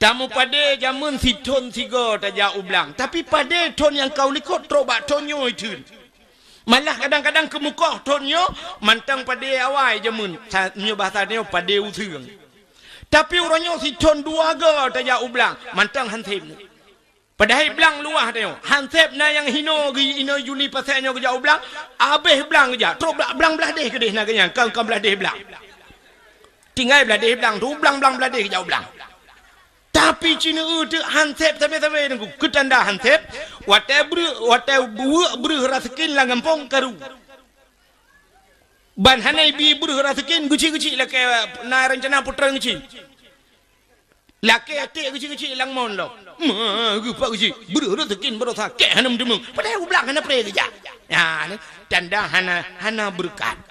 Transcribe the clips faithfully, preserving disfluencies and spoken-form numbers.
Tameupadé jameun sithon sigoe tajak u blang, tapi padé thon nyang ka u likot trok bak thon nyoe itheun. Malah kadang-kadang keumukoh thon nyoe mantong padé awai jameun, sa-, meunyoe bahasa nyoe padé useueng. Tapi uroe nyoe sithon dua goe tajak u blang, mantong han sép. Padahai blang luwah tanyoe, han sép na nyang hinoe geuh inoe Juni Pasek nyoe geujak u blang, abéh blang geujak, trok bla-, blang blaih déh keudéh na geuh nyan, kon, kon blaih déh blang. Tinggai blaih déh blang tu, blang-blang blaih déh geujak u blang. Tapi cineue teuk han sép sabe-sabe Teungku, keu tanda han sép, watée breuh, watée buweuek breuh raseukin lam gampông karu. Ban hana ibi breuh raseukin geuchik-geuchik lakée na rencana putra geuchik. Lakée até geuchik-geuchik lam mon lom. Ma geupak geuchik, breuh raseukin barosa kée hana meuteumeung. Padahai u blang hana pré geujak. Nyan tanda hana, hana beureukat.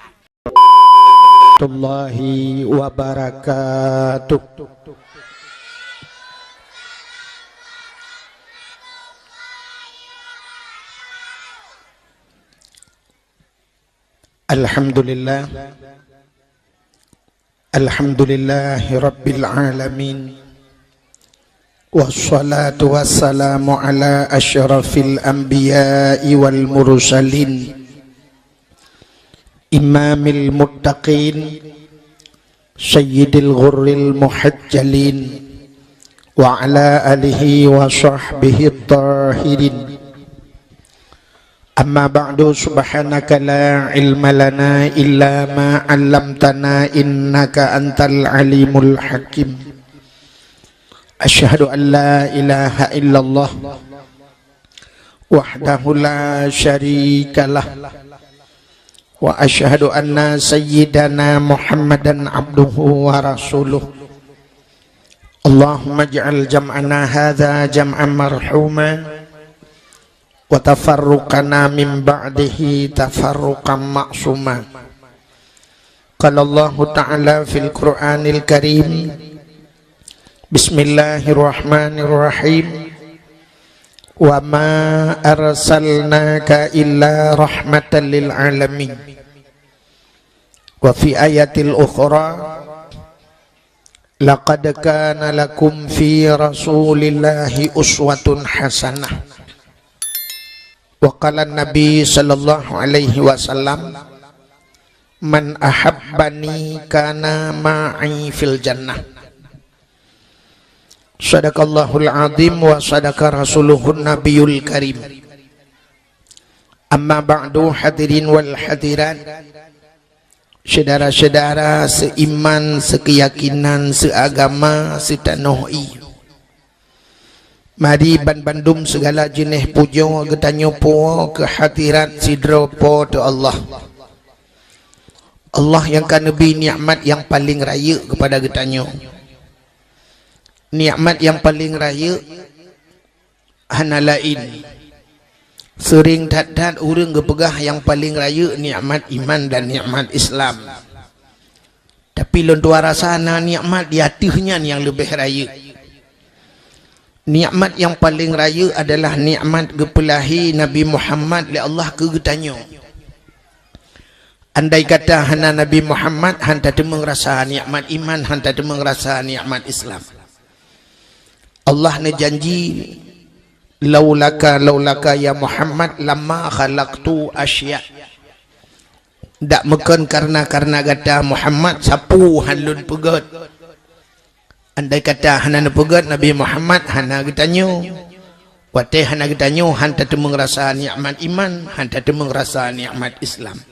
Warahmatullahi wabarakatuh. Alhamdulillah. Alhamdulillahi rabbil alamin. Wassalatu wassalamu ala asyrafil anbiya'i wal mursalin. Imamil muttaqin, sayyidil ghurril muhajjalin, wa ala alihi wa sahbihi tahirin. Amma ba'du, subhanaka la ilma lana illa ma 'allamtana innaka antal alimul hakim. Asyhadu an la ilaha illallah wahdahu la syarikalah. Wa asyhadu anna sayyidana Muhammadan abduhu wa rasuluh. Allahumma ij'al jam'ana hadza jam'an marhuma, wa tafarruqana min ba'dihi tafarruqan ma'suma. Qala Allahu ta'ala fil Qur'anil Karim, Bismillahirrahmanirrahim. Wa ma arsalnaka illa rahmatan lil alamin. Wa fi ayatil ukhra, laqad kana lakum fi Rasulillahi uswatun hasanah. Wa qala Nabi sallallahu alaihi wasallam, "Man ahabbani kana ma'i fil jannah." Sadaqallahul azim wa sadaqa rasuluhun nabiyul karim. Amma ba'du, hadirin wal hadirat, syedara-syedara seiman, sekeuyakinan, seagama, seutanoh ie. Mari ban bandum sigala jeuneh pujoe geutanyoe poh keu hadirat sidroe Po teu Allah. Allah nyang ka neubri nikmat nyang paleng rayeuk keupada geutanyoe. Nikmat nyang paleng rayeuk hana laén. Seuring that-that ureuëng geupeugah nyang paleng rayeuk nikmat iman dan nikmat Islam. Tapi lôn tuan rasa na nikmat di ateueh nyan nyang leubeh rayeuk. Nikmat nyang paleng rayeuk adalah nikmat geupeulahé Nabi Muhammad lé Allah keu geutanyoe. Andai kata hana Nabi Muhammad, han tateumeung rasa nikmat iman, han tateumeung rasa nikmat Islam. Allah neujanji, "Laulaka, laulaka ya Muhammad, lama khalaqtu asya." Dak meukon karna-karna gata Muhammad, sapeue han lôn peugét. Andai kata hana neupeugét Nabi Muhammad, hana geutanyoe. Watée hana geutanyoe, han tateumeung rasa nikmat iman, han tateumeung rasa nikmat Islam.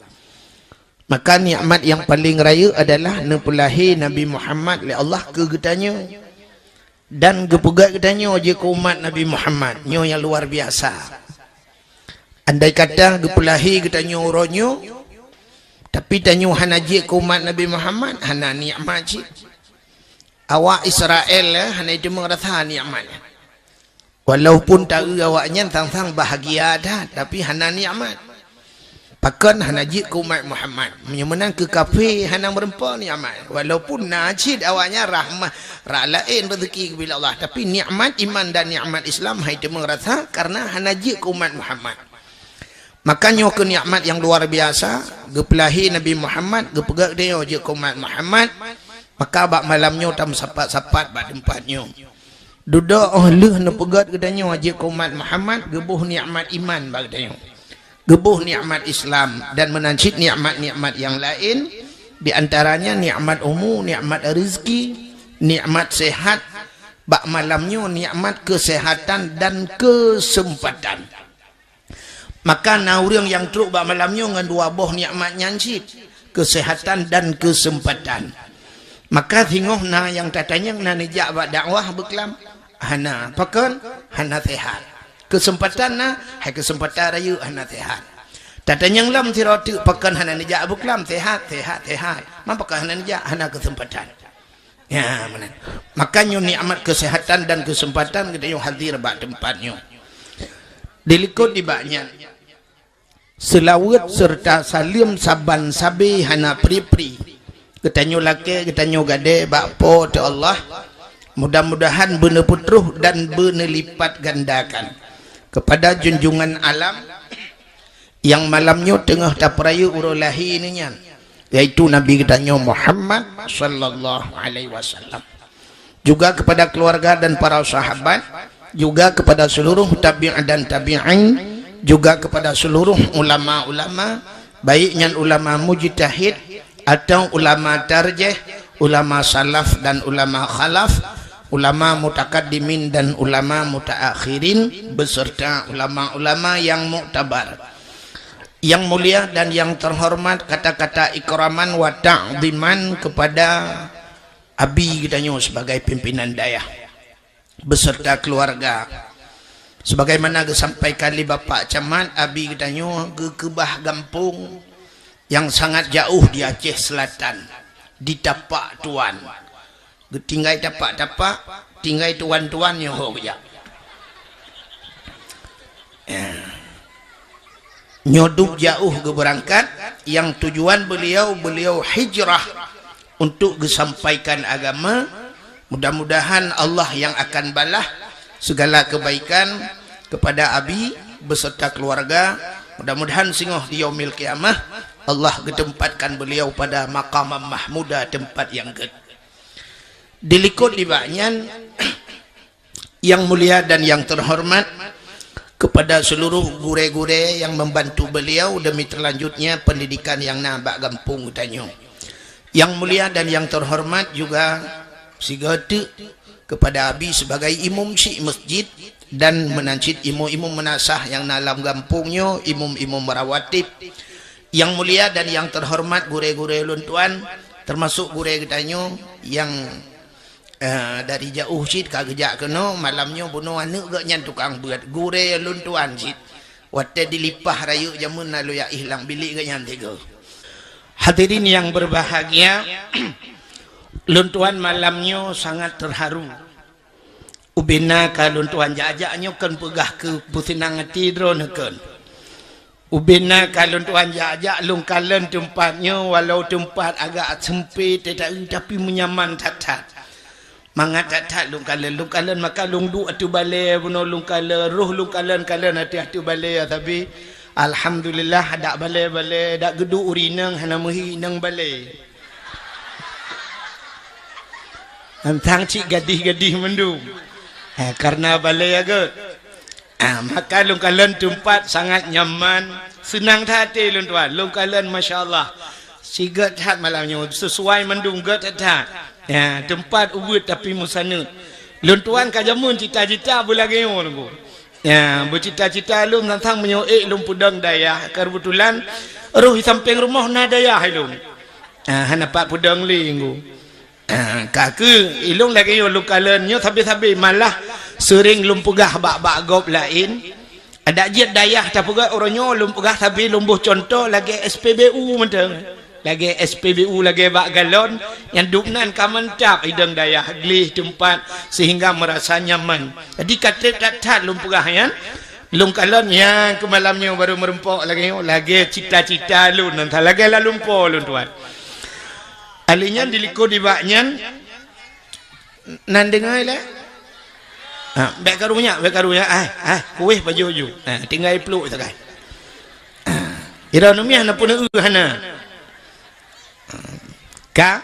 Maka nikmat nyang paleng rayeuk adalah neupeulahé Nabi Muhammad lé Allah keu geutanyoe. Dan geupeugét geutanyoe jeuet keu umat Nabi Muhammad, nyoe nyang luar biasa. Andai kata geupeulahé geutanyoe uroe nyoe, tapi tanyoe hana jeuet keu umat Nabi Muhammad, hana nikmat cit. Awak Israel, eh, hana jiteumeung rasa nikmat. Walaupun taeu awaknyan sang-sang bahagia that, tapi hana nikmat. Pakon hana jeuet keu umat Muhammad. Meunyoe meunan keu kafé hana meureumpok nikmat. Walaupun na cit awaknyan rahmah, rak laén rezeki geubri lé Allah, tapi nikmat iman dan nikmat Islam han jiteumeung rasa karena hana jeuet keu umat Muhammad. Maka nyoe keuh nikmat nyang luar biasa, geupeulahé Nabi Muhammad, geupeugét geutanyoe jeuet keu umat Muhammad. Maka bak malam nyoe tameusapat-sapat bak teumpat nyoe. Dudoe óh lheueh neupeugét geutanyoe jeuet keu umat Muhammad, geuboh nikmat iman bak geutanyoe. Geuboh nikmat Islam dan meunan cit nikmat-nikmat nyang laén, di antaranya nikmat umu, nikmat rezeki, nikmat sehat, bak malam nyoe nikmat kesehatan dan kesempatan. Maka na ureuëng nyang trok bak malam nyoe ngon dua boh nikmat nyan cit, kesehatan dan kesempatan. Maka singoh na nyang tatanyong na neujak bak dakwah beuklam? Hana. Pakon? Hana sehat. Kesempatan na, hai kesempatan rayeuk hana sehat. Tatanyong lom sidroe teuk, pakon hana neujak beuklam? Sehat, sehat, sehat. Man pakon hana neujak? Hana kesempatan. Ya, meunan. Maka nyoe nikmat kesehatan dan kesempatan geutanyoe hadir bak teumpat nyoe. Dilikot nibak nyan, seulaweuet serta saleuem saban sabe hana pri-pri geutanyoe lakée, geutanyoe gadée bak Po teu Allah. Mudah-mudahan beuneupeutroh dan beuneulipat gandakan kepada junjungan alam nyang malam nyoe teungoh tapeurayeuk uroe lahé nyan, yaitu Nabi geutanyoe Muhammad sallallahu alaihi wasallam. Juga kepada keluarga dan para sahabat, juga kepada seluruh tabi' dan tabi'in, juga kepada seluruh ulama-ulama, baik nyan ulama mujtahid atau ulama tarjih, ulama salaf dan ulama khalaf, ulama mutakaddimin dan ulama mutaakhirin, beserta ulama-ulama yang muktabar. Yang mulia dan yang terhormat, kata-kata ikraman wa ta'ziman kepada Abi geutanyoe sebagai pimpinan dayah beserta keluarga. Sebagaimana geusampaikan lé Bapak Camat, Abi geutanyoe geukeubah gampông nyang sangat jaoh di Aceh Selatan, di Tapak Tuan. Geutinggai tapak-tapak, tinggai tuan-tuan nyoe ho geujak. Ya. Nyoe dub jaoh geubeurangkat, nyang tujuan beliau, beliau hijrah untuk geusampaikan agama. Mudah-mudahan Allah yang akan balah segala kebaikan kepada Abi beserta keluarga. Mudah-mudahan singoh di yaumil qiyamah Allah geutempatkan beliau pada maqamam mahmuda, tempat yang gét. Dilikot nibak nyan, yang mulia dan yang terhormat, kepada seluruh gurée-gurée yang membantu beliau demi terlanjutnya pendidikan yang na bak gampông geutanyoe. Yang mulia dan yang terhormat juga sigoe teuk kepada Abi sebagai imum syik masjid dan meunan cit imum-imum meunasah nyang na lam gampông nyoe, imum-imum rawatib. Yang mulia dan yang terhormat gurée-gurée lôn tuan, termasuk gurée geutanyoe nyang Eh, dari jaoh cit ka geujak keunoe, malam nyoe bunoe aneuëk geuh nyan tukang beuet, gurée lôn tuan cit. Watée dilipah rayeuk jameun na lôn jak ié lam bilék geuh nyan tiga. Hadirin yang berbahagia, lôn tuan malam nyoe sangat terharu. Ubena ka lôn tuan jak-jak nyoe kon peugah keu peuseunang até droeneuh kon. Ubena ka lôn tuan jak-jak lôn kalon teumpat nyoe, walau teumpat agak seumpét, tetapi, tapi meunyaman that-that. Mangat that-that lôn kalon, lôn kalon maka lôn duek ateueh balée bunoe lôn kalon, roh lôn kalon-kalon ateueh, ateueh balée, tapi alhamdulillah dak balée-balée, dak geuduek ureuëng inong hana meuhi inong balée. Teuntang cit gadih-gadih mandum. Ha, karena balée agak. Ah, maka lôn kalon teumpat sangat nyaman, seunang that até lôn tuan. Lôn kalon, masya Allah. Sigét that malam nyoe, sesuai mandum gét that. Ya, teumpat ubit tapi meusaneut. Lôn tuan ka jameun cita-cita beulagée nyoe lôn. Ya, beucita-cita lôn teuntang meunyoe ék lôn peudong dayah. Keubeutulan roh di sampéng rumoh na dayah lôn. Ah, hana pat peudong lé nggu. Ah, ka keuh, ilôn lagée nyoe lôn kalon nyoe sabe-sabe malah seuring lôn peugah bak-bak gob laén. Adak jeuet dayah tapeugah uroe nyoe lôn peugah sabe lôn boh cuntoh lagée S P B U mantong. Lagée S P B U lagée bak galon nyang dub nan ka mantap idong dayah gleh teumpat sehingga merasa nyaman. Jadi ka treb that-that lôn peugah nyan, lôn kalon nyang keu malam nyoe baru meurumpok lagée nyoe, lagée cita-cita lôn nan lagée lalumpo lôn tuan. Ali nyan dilikot dibak nyan, nan deungoe lé? Ha, bék karu nyak, bék karu nyak. Ai, ai, kueh baju-baju. Ha, tinggai peluk sagai. Ha, ira numiah na pun eu hana. Ka?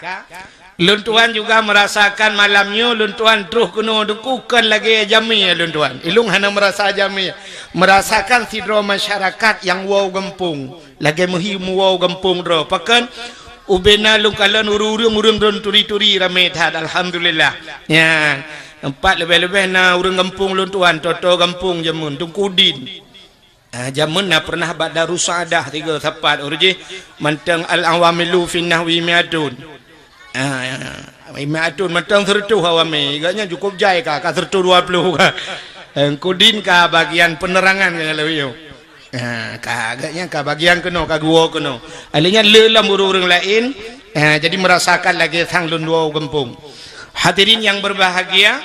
Lôn tuan juga merasakan malam nyoe, lôn tuan troh keunoe Teungku, kon lagée jamé lôn tuan. Ilôn hana merasa jamé, merasakan sidroe masyarakat nyang woe gampông. Lagée meuhi meuwoe gampông droe. Pakon? Ubena lôn kalon ureuëng-ureuëng, ureuëng droe turi-turi ramé that, alhamdulillah. Nyan, empat leubeh-leubeh na ureuëng gampông lôn tuan, toto gampông jameun, Teungku Din. Ah, jameun na pernah bak Darussadah tiga sapat ureuëng jih mantong al-awamilu fin nahwi mi'atun. Ah, mi'atun mantong seureutôh awami, agaknya cukup jai ka, ka seureutôh dua puluh ka. Teungku Din ka bagian penerangan ka lewat nyoe. Ah, ka agaknya ka bagian keunoe, ka geuwoe keunoe. Alheuh nyan le lom ureuëng-ureuëng laén, ah, jadi merasakan lagée sang lôn dua gampông. Hadirin yang berbahagia,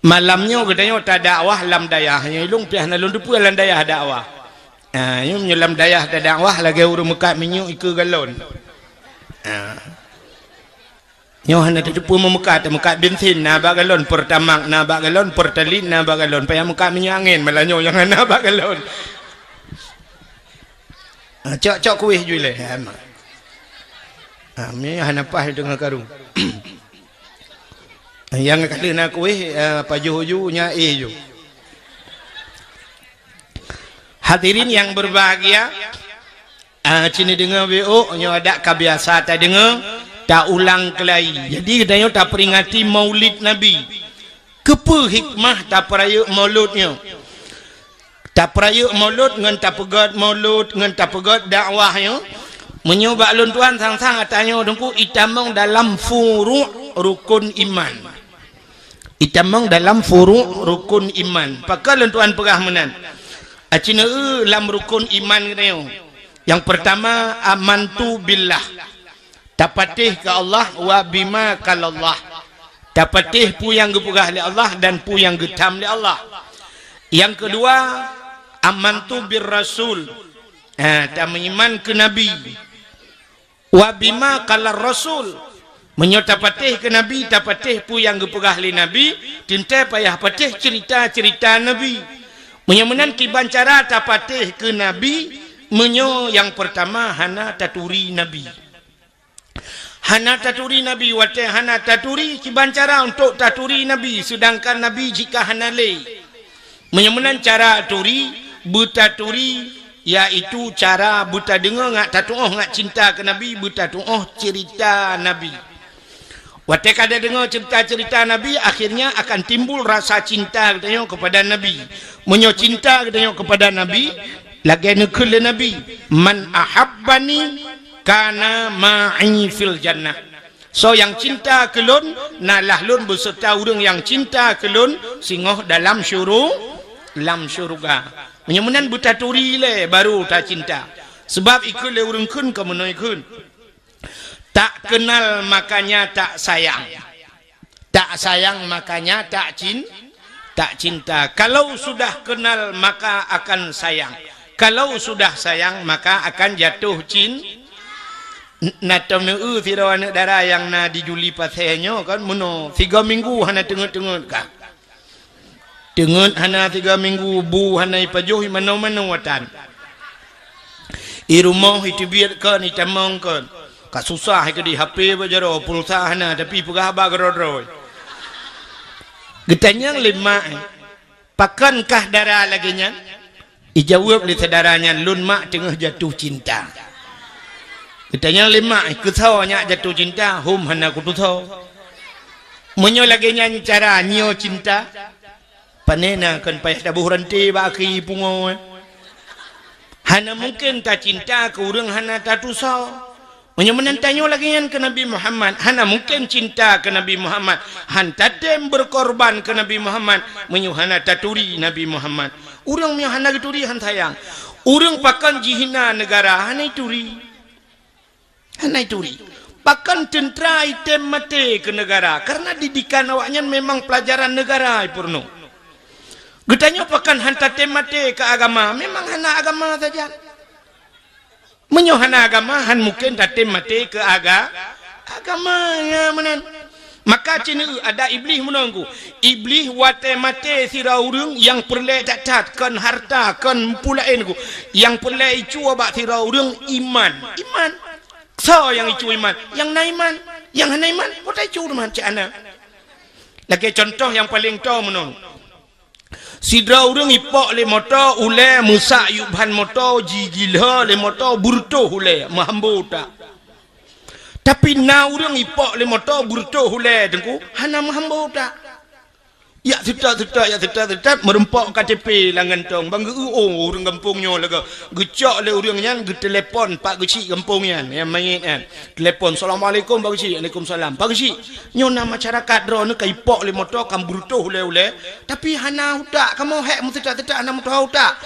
malam nyoe geutanyoe tadakwah lam dayah. Nyoe ilôn piah na lôn teupeue lam dayah dakwah. Ha, nyoe meunyoe lam dayah tadakwah lagée ureuëng meukat minyeuk ikeue galon. Ha. Nyoe hana tateupeue meumeukat, meukat bensin na bak galon, Pertamax na bak galon, Pertalite na bak galon, payah meukat minyeuk angén malah nyoe nyang hana bak galon. Ha, cok-cok kueh ju ilée. Ha, ma. Ha, mi hana paih deungon karung. Nyang ka lheueh na kueh, eh, pajoh ju, nyan éh ju. Hadirin yang berbahagia, ah, cini deungoe B O, nyoe adak ka biasa tadeungoe, taulang keulai. Jadi, geutanyoe taperingati Maulid Nabi. Keupeue hikmah tapeurayeuk Maulud nyoe? Tapeurayeuk Maulud ngon tapeugét Maulud ngon tapeugét dakwah nyoe, meunyoe bak lôn tuan sang-sang ata nyoe Teungku itamong dalam furu' rukun iman. Itamong dalam furu' rukun iman. Pakon lôn tuan peugah meunan? Aci neu lam rukun iman geutanyoe. Nyang peurtama, amantu billah. Tapatéh keu Allah, wa bima qalallah. Tapatéh peue nyang geupeugah lé Allah dan peue nyang geutham lé Allah. Nyang keudua, amantu bir rasul. Ha, tameuiman keu Nabi. Wa bima qalar rasul. Meunyoe tapatéh keu Nabi, tapatéh peue nyang geupeugah lé Nabi, teuntée payah patéh ceurita-ceurita Nabi. Meunyoe meunan kiban cara tapatéh keu Nabi, meunyoe nyang peurtama hana taturi Nabi. Hana taturi Nabi, watée hana taturi, kiban cara untuk taturi Nabi, seudangkan Nabi jika hana lé. Meunyoe meunan cara turi, beutaturi, yaitu cara beutadeungoe ngat tatuoh ngat cinta keu Nabi, beutatuoh ceurita Nabi. Watée ka tadeungoe ceurita-ceurita Nabi, akhirnya akan timbul rasa cinta geutanyoe kepada Nabi. Meunyoe cinta geutanyoe kepada Nabi, lagée neukheun lé Nabi, "Man ahabbani kana ma'i fil jannah." Soe nyang cinta keu lôn, na lah lôn beuseurta ureuëng nyang cinta keu lôn singoh dalam syuru-, lam syeuruga. Meunyoe meunan beutaturi lé, baru tacinta. Sabab ikheun lé ureuëng kheun ka meunoe kheun. Tak kenal makanya tak sayang. Tak sayang makanya tak cin-, tak cinta. Kalau sudah kenal maka akan sayang. Kalau sudah sayang maka akan jatuh cin-, N-, na tom neu-eu sidroe aneuëk dara nyang na di Juli Pasé nyoe kan, meunoe sigoe minggu hana teungeut-teungeut ka. Teungeut hana sigoe minggu, bu hana ipajoh, i manoe-manoe atan. I rumoh iteubiet kon, itamong kon. Ka susah i keudeh, H P bak jaroe, pulsa hana, tapi peugah haba keudroe-droe. Geutanyong lé mak, "Pakon kah dara lagée nyan?" Ijaweueb lé syedara nyan, "Lôn mak teungoh jatuh cinta." Geutanyong lé mak, "Keusoe nyak jatuh cinta?" "Hom hana kutusoe." "Meunyoe lagée nyan cara nyoe cinta, pane na kon payah taboh ranté bak akhé pungoe?" Hana mungken tacinta keu ureuëng hana tatusoe. Meunyoe meunan tanyoe lagée nyan keu Nabi Muhammad, hana mungken cinta keu Nabi Muhammad, han tatem beukorban keu Nabi Muhammad, meunyoe hana taturi Nabi Muhammad. Ureuëng meunyoe hana geuturi han sayang. Ureuëng pakon jihina neugara hana ituri. Hana ituri. Pakon teuntra item maté keu neugara, karena didikan awaknyan memang pelajaran neugara ipeurunoe. Geutanyoe pakon han tatem maté keu agama, memang hana agama sajan. Meunyoe hana agama, han mungken tatem maté keu aga-, agama, ya meunan. Maka ceuneuk ada Iblih meununggu. Iblih watée maté sidroe ureuëng nyang peureulée that-that, kon harta, kon peue laén ku. Nyang peureulée icue bak sidroe ureuëng iman. Iman. Soe nyang icue iman? Nyang na iman. Nyang hana iman, po tacue teuma cit hana. Lagèe contoh nyang paleng toe meunan. Sidroe ureueng ipok lé moto, ulèe meusak yub ban moto, jigila lé moto, beureutoh ulèe, meuhambo utak. Tapi na ureueng ipok lé moto, beureutoh ulèe, Teungku, hana meuhambo utak. Jak seutôt-seutôt, jak seutôt-seutôt, meureumpok K T P lam gantong. Ban geu-, oh, ureueng gampông nyoe lagèe. Geucok lé ureueng nyan, geutelepon Pak Geuchik gampông nyan, nyang manyét nyan. Telepon, "Assalamualaikum, Pak Geuchik." "Waalaikumsalam." "Pak Geuchik, nyoe na masyarakat droeneuh ka ipok lé moto, ka beureutoh ulèe-ulèe, tapi hana utak. Kamoe hék meuseutôt-seutôt hana meutuha utak."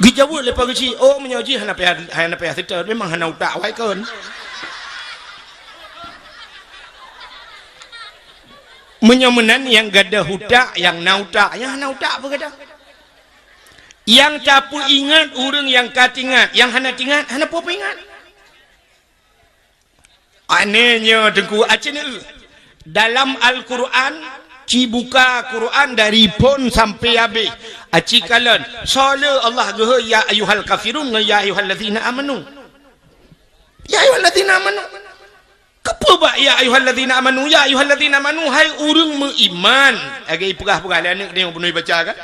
Geujaweueb lé Pak Geuchik, "Oh, meunyoe jih hana payah, hana payah seutôt, memang hana utak awai kon." Meunyoe meunan nyang gadôh utak, nyang na utak, nyang hana utak peue gadôh? Nyang tapeuingat ureueng nyang ka teuingat, nyang hana teuingat, hana peue peuingat. Aneh nyoe Teungku, aci neu. Dalam Al-Quran, ci buka Quran dari phon sampai habéh. Aci kalon, soe le Allah geuhôi ya ayyuhal kafirun ngon ya ayyuhallazina amanu. Ya ayyuhallazina amanu. Keupeue bak ya ayyuhallazina amanu? Ya ayyuhallazina amanu, hai ureueng meuiman. Lagèe ipeugah-peugah lé aneuk tanyoe bunoe baca kan?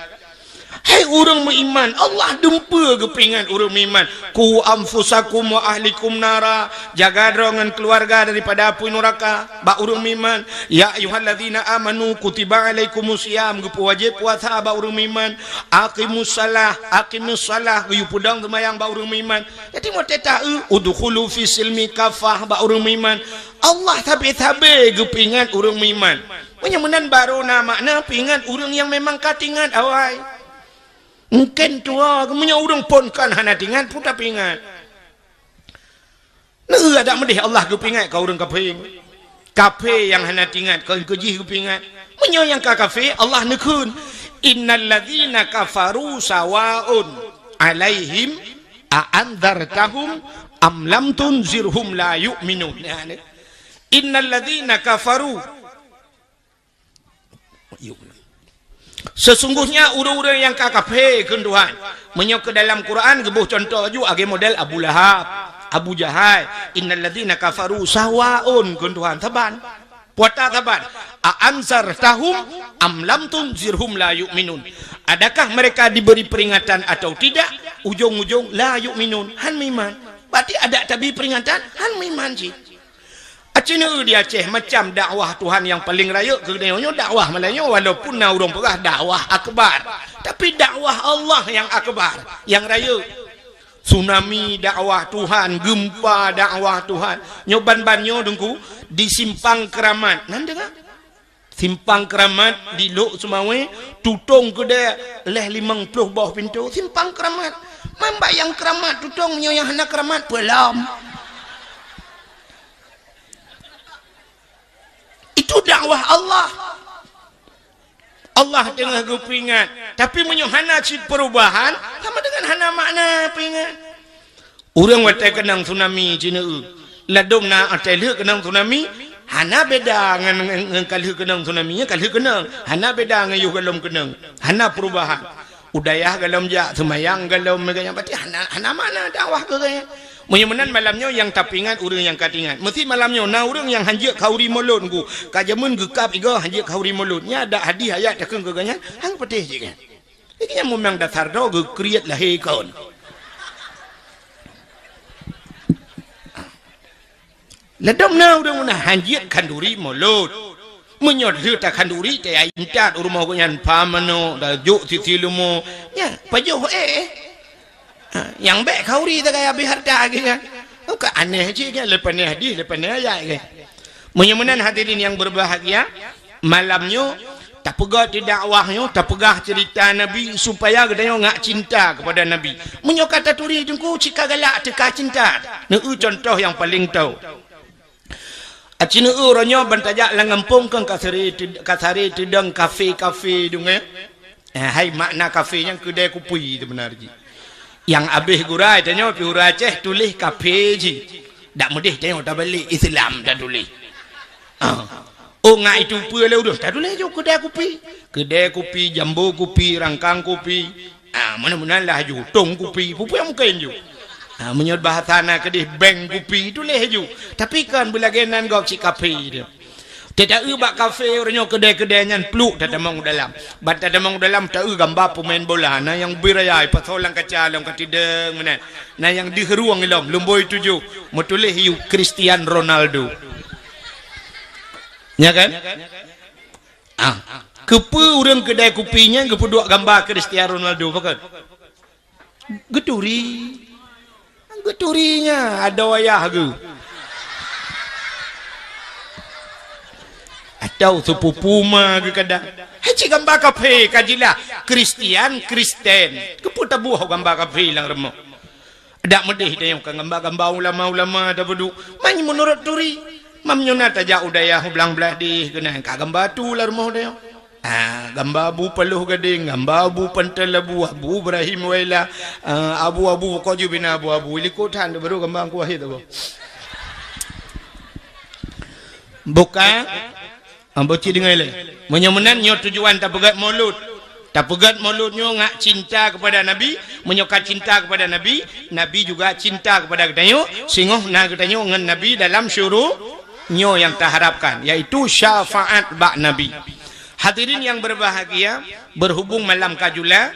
Hai ureueng meuiman, Allah dumpeue geupeuingat ureueng meuiman. "Qu anfusakum wa ahlikum nara." Jaga droe ngon keuluwarga daripada apui nuraka. Bak ureueng meuiman. "Ya ayyuhallazina amanu kutiba alaikumus siyam." Geupeuwajéb puasa bak ureueng meuiman. "Aqimus salah, aqimus salah." Geuyue peudong seumayang bak ureueng meuiman. Jadi, watèe ta-eu, "Udkhulu fis silmi kafah," bak ureueng meuiman. Allah sabe-sabe geupeuingat ureueng meuiman. Meunyoe meunan baru na makna peuingat ureueng nyang memang ka teuingat awai. Mungken tuha, meunyoe ureueng phon kon hana teuingat, peue tapeuingat? Neu adak meudeh Allah geupeuingat keu ureueng kafé. Kafé nyang hana teuingat, kon keu jih geupeuingat. Meunyoe nyang ka kafé, Allah neukheun, "Innal ladzina kafaru sawaun alaihim a anzartahum am lam tunzirhum la yu'minun." Ya, ni. "Innal ladzina kafaru." Sesungguhnya ureueng-ureueng nyang ka kafé, kheun Tuhan. Meunyoe keu dalam Quran geuboh cuntoh ju lagèe model Abu Lahab, Abu Jahal, "Innal ladzina kafaru sawaun," kheun Tuhan, saban. Puata saban. "A anzartahum am lam tunzirhum la yu'minun." Adakah mereka diberi peringatan atau tidak? Ujong-ujong la yu'minun, han meuiman. Berarti adak tabri peringatan, han meuiman cit. Aci neu di Aceh macam dakwah Tuhan nyang paleng rayeuk keu geutanyoe nyoe dakwah malam nyoe, walaupun na ureueng peugah dakwah akbar. Tapi dakwah Allah nyang akbar, nyang rayeuk. Tsunami dakwah Tuhan, gempa dakwah Tuhan. Nyoe ban-ban nyoe Teungku di Simpang Keramat. Nan deungoe? Simpang Keramat di Lhokseumawe, tutong keudè lhèe limong ploh boh pintoe. Simpang Keramat. Man bak nyang keramat tutong, meunyoe nyang hana keramat peulom. Itu dakwah Allah. Allah teungoh geupeuingat. Tapi meunyoe hana cit perubahan, sama dengan hana makna peuingat. Ureueng watèe keunong tsunami ci neu, ladôm na watèe lheueh keunong tsunami, hana beda ngon, ngon, ngon ka lheueh keunong tsunami, nyan ka lheueh keunong. Hana beda ngon yoh gohlom keunong. Hana perubahan. U dayah gohlom jak, seumayang gohlom, meuga nyan, berarti hana, hana makna dakwah keu geuh nyan. Meunyoe meunan malam nyoe nyang tapeuingat ureueng nyang ka teuingat. Meusi malam nyoe na ureueng nyang hanjeuet khauri mulod Teungku. Ka jameun geukab igoe hanjeuet khauri mulod. Nyan adak hadih ayat takheun keu geuh nyan, han patéh cit nyan. Lagèe nyan memang dasar droe geukriet lahé kon. Ladôm na ureueng meunan hanjeuet khanduri mulod. Meunyoe lheueh takhanduri, tayue intat u rumoh gobnyan, pha manok, tajok sisi leumo. Nyan, pajoh éh. Ha, nyang bèk khauri sagai habéh hareuta geuh nyan. Ka aneh cit nyan, leupah nyan hadih, leupah nyan ayat geuh. Meunyoe meunan hadirin nyang berbahagia, malam nyoe tapeugah di dakwah nyoe, tapeugah ceurita Nabi supaya geutanyoe ngak cinta kepada Nabi. Meunyoe ka taturi Teungku cit ka galak teuka cinta. Neu cuntoh nyang paleng tau. Aci neu uroe nyoe ban tajak lam gampông kon ka sare ted-, ka sare teudong kafe-kafe deungö. Eh, hai makna kafe nyan keudè kupi teubeuna jih. Nyang abéh gura tanyoe pi ureueng Aceh tuléh kafe jih. Dak meudeh tanyoe tabalek Islam tatuléh. Ah. Oh, ngat itu peue lé ureueng tatuléh ju keudè kupi. Keudè kupi, jambo kupi, rangkang kupi. Ah, meunan-meunan lah ju, tong kupi. Peue-peue nyang mungken ju. Ha, meunyoe bahasa na keudeh bank kupi, tuléh laju. Tapi kon beulagée nan gob cit kaphé tu. Tata-eu bak kaphé uroe nyoe keudè-keudè nyan pluek tatamong u dalam. Ban tatamong u dalam ta-eu gamba peumain bola, na nyang bri raya ipasoe lam kaca lom ka tideng meunan. Na nyang deuh rueng ilom lumboi tujoh, meutuléh laju Cristiano Ronaldo. Nya kan? Ah, keupeue ureuëng keudè kupi nyan geupeuduek gamba Cristiano Ronaldo, pakon? Geuturi. Geuturi nya adoe ayah geuh. Atau sepupu ma geuh kadang. Hai cit gamba kaphé ka jilah. Kristian, Kristen. Keupeue taboh gamba kaphé lam rumoh? Dak meudeh tanyoe ka gamba-gamba ulama-ulama tapeuduek. Man meunurot turi. Meunyoe na tajak u dayah u blang blaih deh keunan ka gamba tu lam rumoh tanyoe. Ah, gamba Abu Paloh Gadeng, gamba Abu Pantai Labu, Abu Ibrahim Waila, ah, Abu-Abu, pokok jih bina Abu-Abu. Ilikot that baru gamba Teungku Wahid tu. Buka, ah, boci deungai lé. Meunyoe meunan nyoe tujuan tapeugét Maulud. Tapeugét Maulud nyoe ngak cinta kepada Nabi. Meunyoe ka cinta kepada Nabi, Nabi juga cinta kepada geutanyoe. Singoh na geutanyoe ngon Nabi dalam syuru-, nyoe nyang taharapkan, yaitu syafaat bak Nabi. Hadirin yang berbahagia, berhubung malam ka jula,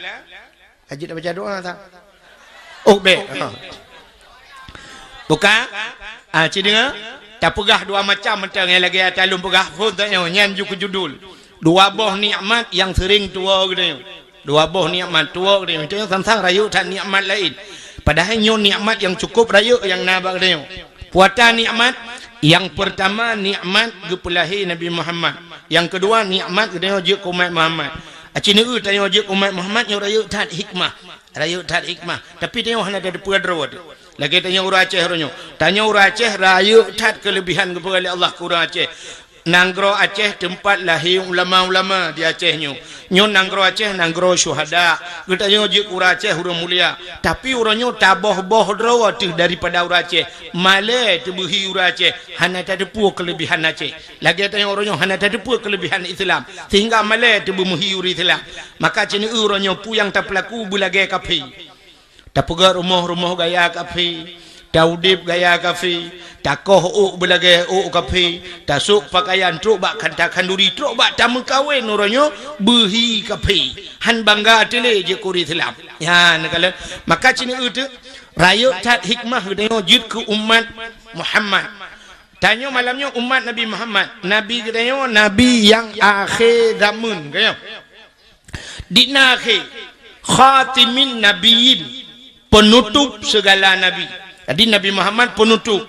ajit baca doa tak? Oh, bek. Ha. Buka. Ah, ci dengar. Tapeugah dua macam mantong nyang lagée ata lôn peugah phon tanyoe nyan ju keu judul. Dua boh nikmat nyang sering tuwoe geutanyoe. Dua boh nikmat tuwoe geutanyoe. Geutanyoe sang-sang rayeuk that nikmat laén. Padahai nyoe nikmat nyang cukup rayeuk nyang na bak geutanyoe. Puata nikmat, nyang pertama nikmat geupeulahé Nabi Muhammad. Nyang keudua nikmat geutanyoe jeuet keu umat Muhammad. Aci neueu tanyoe jeuet keu umat Muhammad nyoe rayeuk that hikmah. Rayeuk that hikmah. Tapi tanyoe hana tateupeue droe teuh. Lagée tanyoe ureuëng Aceh uroe nyoe. Tanyoe ureuëng Aceh rayeuk that keuleubihan geupeugah lé Allah keu ureuëng Aceh. Nanggroe Aceh teumpat lahé ulama-ulama di Aceh nyoe. Nyoe nanggroe Aceh nanggroe syuhada. Geutanyoe jeuet ureuëng Aceh ureuëng mulia. Tapi uroe nyoe taboh-boh droe teuh daripada ureuëng Aceh. Malée teubeuhi ureuëng Aceh. Hana tateupeue keuleubihan Aceh. Lagée tanyoe uroe nyoe hana tateupeue keuleubihan Islam. Sehingga malée teubeumeuhi ureuëng Islam. Maka ci neueu uroe nyoe peue nyang tapeulaku beulagée kaphé. Tapeugét rumoh-rumoh gaya kaphé, taudeb gaya kaphé, takoh ôk beulagée ôk kaphé, tasôk peukayan trok bak kanta khanduri, trok bak tameukawen uroe nyoe beuhi kaphé. Han bangga até lé jeuet keu ureuëng Islam. Nyan neukalon. Maka ci neueu teuh, rayeuk that hikmah geutanyoe jeuet keu umat Muhammad. Tanyoe malam nyoe umat Nabi Muhammad. Nabi geutanyoe nabi nyang akhé zameun, ka nyoe. Di na akhé, khatimin nabiyyin, penutup segala nabi. Jadi Nabi Muhammad penutup.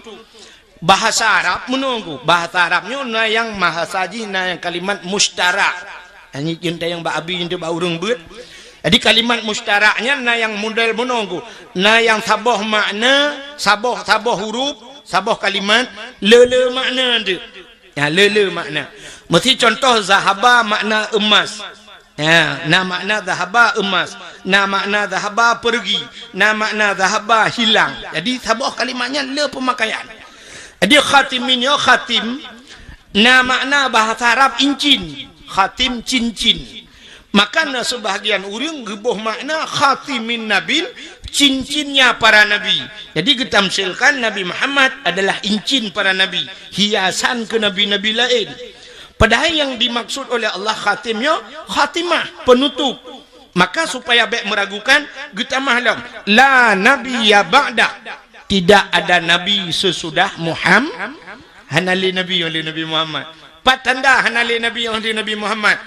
Bahasa Arab meunoe ku. Bahasa Arab nyoe na nyang bahasa jih na nyang kalimat musytarak. Nyan jeuet tayang bak abi, jeuet bak ureuëng beuet. Jadi kalimat musytarak nyan na nyang model meunoe ku. Na nyang saboh makna, saboh, saboh huruf, saboh kalimat, le-le makna tu. Ya, le-le makna. Meusi contoh zahaba makna emas. Ya, na makna zahaba emas, na makna zahaba pergi, na makna zahaba hilang. Jadi saboh kalimat nyan le peumakaian. Jadi khatimin nyoe khatim na makna bahasa Arab incin, khatim cincin. Maka na sebahagian ureuëng geuboh makna khatimin nabin, cincinnya para nabi. Jadi geutamsilkan Nabi Muhammad adalah incin para nabi, hiasan keu nabi-nabi laén. Padahai nyang dimaksud oleh Allah khatim nyoe khatimah, penutup. Maka supaya bék meuragukan, geutamah lom, la nabiyya ba'da. Tidak ada nabi sesudah Muham-, hana lé nabi lé Nabi Muhammad. Pat tanda hana lé nabi lé Nabi Muhammad?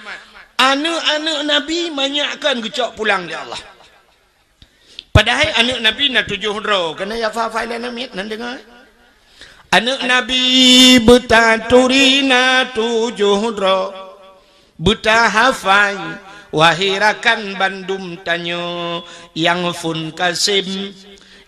Aneuëk-aneuëk nabi manyak kan geucok pulang lé Allah. Padahai aneuëk nabi na tujoh droe, keuneuk ya fa-, fa-, ila namit nan deungoe. Aneuëk nabi beutaturi na tujoh droe, beutahafai, wahé rakan bandum tanyoe, nyang phon Kasim,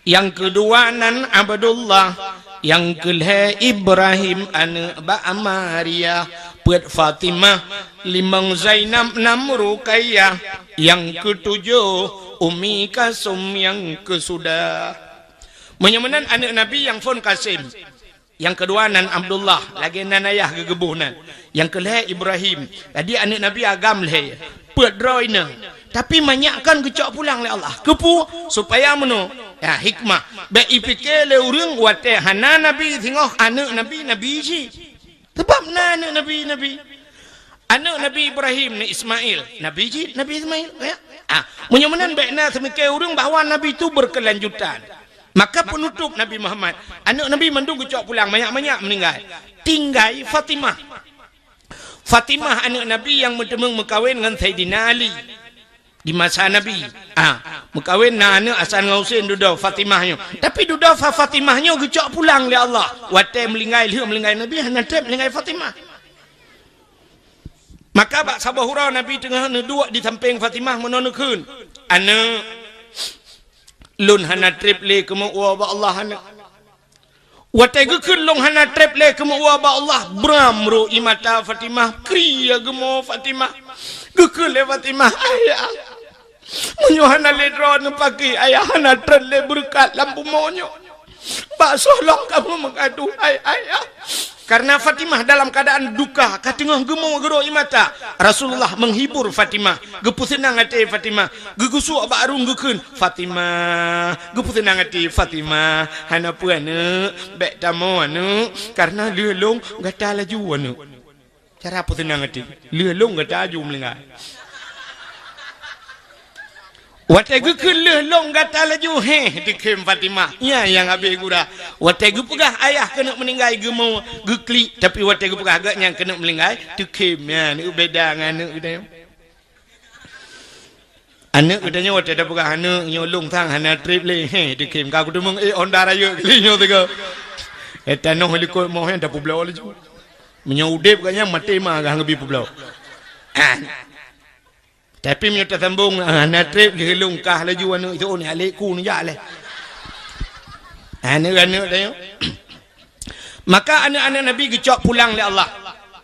nyang keudua nan Abdullah, nyang keulhée Ibrahim aneuëk bak Maria, peuet Fatimah, limong Zainab, nam Ruqayyah, nyang keutujoh Ummi Kalsum, nyang keusudah. Meunyoe meunan aneuëk nabi nyang phon Kasim, nyang keudua nan Abdullah, lagée nan ayah geugeuboh nan, nyang keulhée Ibrahim. Jadi aneuëk nabi agam lhée, peuet droe inong. Tapi manyak kan geucok pulang lé Allah. Keupeue? Supaya meunoe, Ya, hikmah. Bèk ipike lé ureueng watèe hana nabi singoh aneuk nabi, nabi cit. Sabab na aneuk nabi, nabi. Aneuk Nabi Ibrahim ni Ismail, nabi cit, Nabi Ismail. Ya. Ah, meunyoe meunan bèk na seumike ureueng bahwa nabi tu berkelanjutan. Maka penutup Nabi Muhammad, aneuk nabi mandum geucok pulang, manyak-manyak meuninggai. Tinggai Fatimah. Fatimah aneuk nabi nyang meuteumeung meukawen ngon Saidina Ali. Di masa Nabi, ah, meukawen na aneuk Hasan ngon Husein dudoe Fatimah nyoe. Tapi dudoe Fa-, Fatimah nyoe geucok pulang lé Allah. Watèe meulinggai, lheueh meulinggai Nabi, hana trép meulinggai Fatimah. Maka bak saboh uroe Nabi teungoh neuduek di sampéng Fatimah meunoe neukheun, "Aneuk, lôn hana trép lé keumeu'ue bak Allah, aneuk." Watèe geukheun lôn hana trép lé keumeu'ue bak Allah, bram ro ié mata Fatimah, kri geumo Fatimah. Geukheun lé Fatimah, "Ayah, meunyoe hana lé droeneuh paki, ayah hana trép lé beureukat lam bumoe nyoe. Bak soe lom kamoe meugadoh, hai ayah?" Karena Fatimah dalam keadaan duka, ka teungoh geumo geuro ié mata. Rasulullah menghibur Fatimah, geupeuseunang até Fatimah. Geugusok bak arung geukheun, "Fatimah, geupeuseunang até Fatimah, hana peue aneuk, bèk tamoe aneuk, kareuna lheueh lôn gata laju aneuk." Cara peuseunang até, lheueh lôn gata laju meulinggai. Watèe geukheun lheueh lôn gata laju, heh, teukhém Fatimah. Nyan nyang habéh gura. Watèe geupeugah ayah keuneuk meuninggai geumo, geuklik, tapi watèe geupeugah geuh nyan keuneuk meulinggai, teukhém. Nyan, beda ngon aneuk geutanyoe. Aneuk geutanyoe watèe tapeugah aneuk nyoe lôn sang hana trép lé. Heh, teukhém ka kuteumeung, eh, Honda rayeuk kali nyoe teuga. Eh, tanoh likot moh nyan tapeubloe laju. Meunyoe udép geuh nyan maté ma geuh ngeubri peubloe. Ah. Tapi meunyoe tasambong, ah, hana trép lé lôn kah laju aneuk itu ni alek ku neujak lé. Aneuk-aneuk tanyoe. Maka aneuk-aneuk Nabi geucok pulang lé Allah.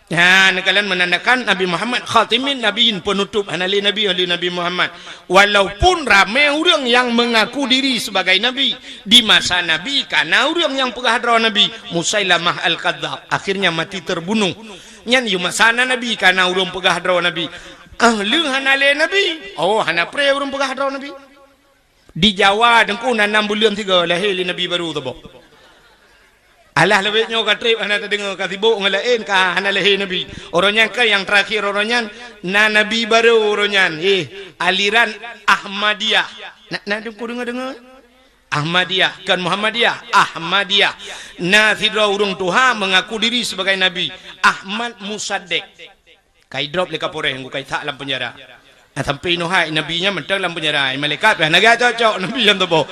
Ha, neukalon menandakan Nabi Muhammad khatimin nabiyyin, penutup, hana lé nabi, lé Nabi Muhammad. Walaupun ramé ureueng nyang mengaku diri sebagai nabi, di masa Nabi kana ureueng nyang peugah droe nabi, Musailamah Al-Kadzdzab, akhirnya mati terbunuh. Nyan yue masa na nabi kana ureueng peugah droe nabi. Ah, lheueh hana lé nabi, oh, hana pré ureueng peugah droe nabi. Di Jawa, Teungku, na nam buleuen sigoe lahé lé nabi barô saboh. Alah leubeh nyoe ka trép hana tadeungoe, ka sibok ngon laén, ka hana lahé nabi. Uroe nyan ka nyang teurakhir, uroe nyan na nabi barô uroe nyan. Eh, aliran Ahmadiyah. Na, na Teungku deungoe-deungoe? Ahmadiyah, kon Muhammadiyah, Ahmadiyah. Na sidroe ureueng tuha mengaku diri sebagai nabi, Ahmad Musaddiq. Ka idrop lé Kapolres, Teungku, ka isak lam penjara. Ah, sampai inoe hai nabi nyan mantong lam penjara. Malaikat pih hana geucok-cok nabi nyan tuboh.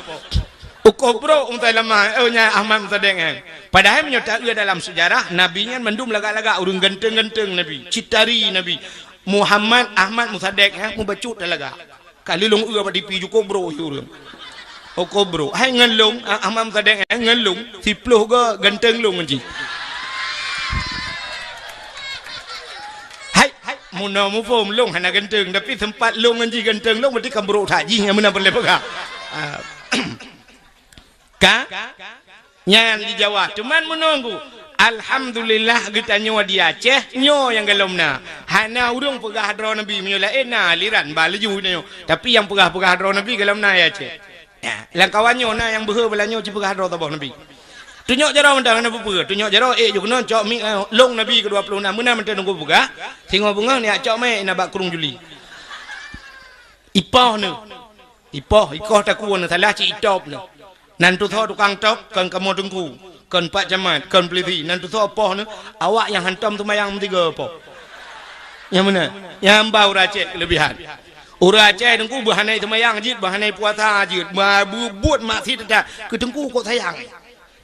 Ukoh brok Musailamah, oh, nyan Ahmad Musaddiq nyan. Padahai meunyoe taeu dalam sejarah, nabi nyan mandum lagak-lagak, ureueng ganteng-ganteng nabi, cit tari nabi. Muhammad Ahmad Musaddiq nyan mubacut talagak. Ka lheueh lôn eu bak tipi jukôb brok ureueng. Jukôb brok. Hai ngon lôn, ah, Ahmad Musaddiq, hai ngon lôn, siploh goe ganteng lôn ngon jih. Hai, hai, meunoe muphom lôn hana ganteng, tapi sempat lôn ngon jih ganteng lôn, berarti kan brok that jih nyang meunan peureulèe peugah. Ah. Ka? Nyan di Jawa. Cuman meunoe Teungku, alhamdulillah geutanyoe di Aceh, nyoe nyang golom na. Hana ureueng peugah droe nabi, meunyoe laén na aliran ba laju nyoe. Tapi nyang peugah-peugah droe nabi golom na di Aceh. Ya, lam kawan nyoe na nyang beuhe beulanyoe jipeugah droe saboh nabi. Tunyok jaroe mantong hana peue-peue. Tunyok jaroe, eh, ju keunoe cok mic, eh, lôn nabi keudua ploh nam. Meunan mantong Teungku peugah, singoh beungoh neujak cok mic na bak krueng juli. Ipoh neuh. Ipoh, ikoh takue neuh, salah cit itop neuh. Nan tusoe tukang top, kon kamoe Teungku, kon Pak Camat, kon polisi, nan tusoe poh neuh, awak nyang hantom seumayang meusigoe poh. Nyang meunan, nyang ba ureueng Aceh keuleubihan. Ureueng Aceh Teungku beuhana seumayang jeuet, beuhana puasa jeuet, ba-, beubuet maksiet that, keu Teungku kok sayang.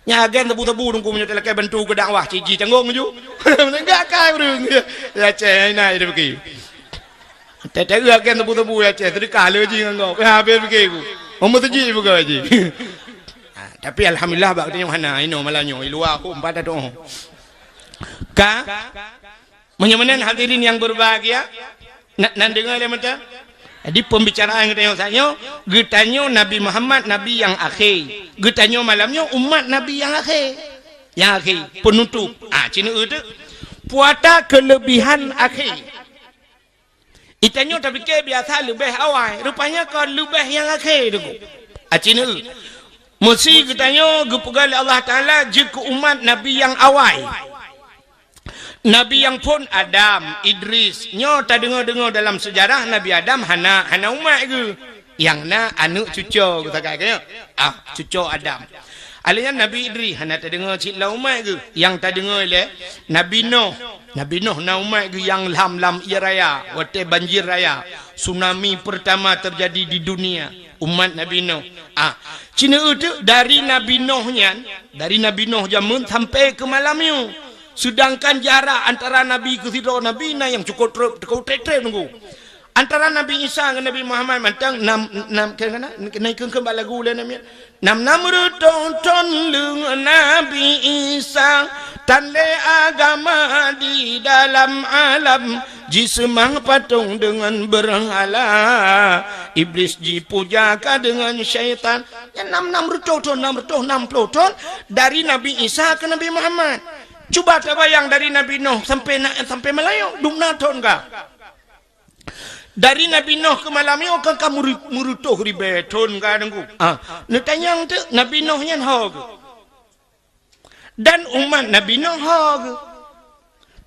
Nyan agen sabu-sabu Teungku meunyoe talakèe bantu keu dakwah, cit jitanggong ju. Enggak kai ureueng. Ya, Aceh, ina, ina pike. Teuteue agen sabu-sabu ya, Aceh, seudeukah le jih ngon gob. Ya, habéh pike ku. Oh, meuseujid pike jih. Ha, tapi alhamdulillah bak geutanyoe hana, inoe malam nyoe, i luwa hom pat atoe. Ka? Meunyoe meunan hadirin yang berbahagia, na-, nan deungoe lé mantong. Jadi pembicaraan geutanyoe saat nyoe, geutanyoe Nabi Muhammad Nabi nyang akhé. Geutanyoe malam nyoe umat Nabi nyang akhé. Nyang akhé, penutup. Ah, ci neueu teuk. Puasa kelebihan akhé. Geutanyoe tapike biasa leubeh awai, rupanya kon leubeh nyang akhé Teungku. Ah, ci neueu. Meusi geutanyoe geupeugah lé Allah Taala jeuet keu umat Nabi nyang awai. Nabi nyang phon Adam, Idris. Nyoe tadeungoe-deungoe dalam seujarah Nabi Adam hana, hana umat geuh. Nyang na aneuk cucoe geuh sagai, ka nyo? Ah, cucoe Adam. Alheuh nyan Nabi Idris hana tadeungoe cit lam umat geuh. Nyang tadeungoe lé Nabi Nuh. Nabi Nuh na umat geuh nyang lam, lam ié raya, watée banjir raya, tsunami pertama terjadi di dunia, umat Nabi Nuh. Ah, cina euteuk dari Nabi Nuh nyan, dari Nabi Nuh jameun sampai keu malam nyoe. Seudangkan jarak antara nabi keu sidroe nabi na nyang cukôp treb, teuka treb-treb nunggu. Antara Nabi Isa ngon Nabi Muhammad mantong nam, nam, keu na, na ikheun-kheun bak lagu lé namiet. Nam, nam reutôh thon lheueh Nabi Isa, tan lé agama di dalam alam, jiseumah patong deungon beurhala, Iblis jipuja ka deungon syaitan. Nyan nam, nam reutôh thon, nam reutôh nam ploh thon dari Nabi Isa keu Nabi Muhammad. Cuba tabayang dari Nabi Nuh sampai na, sampai malam nyoe, dum na thon ka. Dari Nabi Nuh keu malam nyoe kan ka meureu-, meureutoh ribée thon ka Teungku. Ah, neutanyong teuk Nabi Nuh nyan ho geuh. Dan umat Nabi Nuh ho geuh.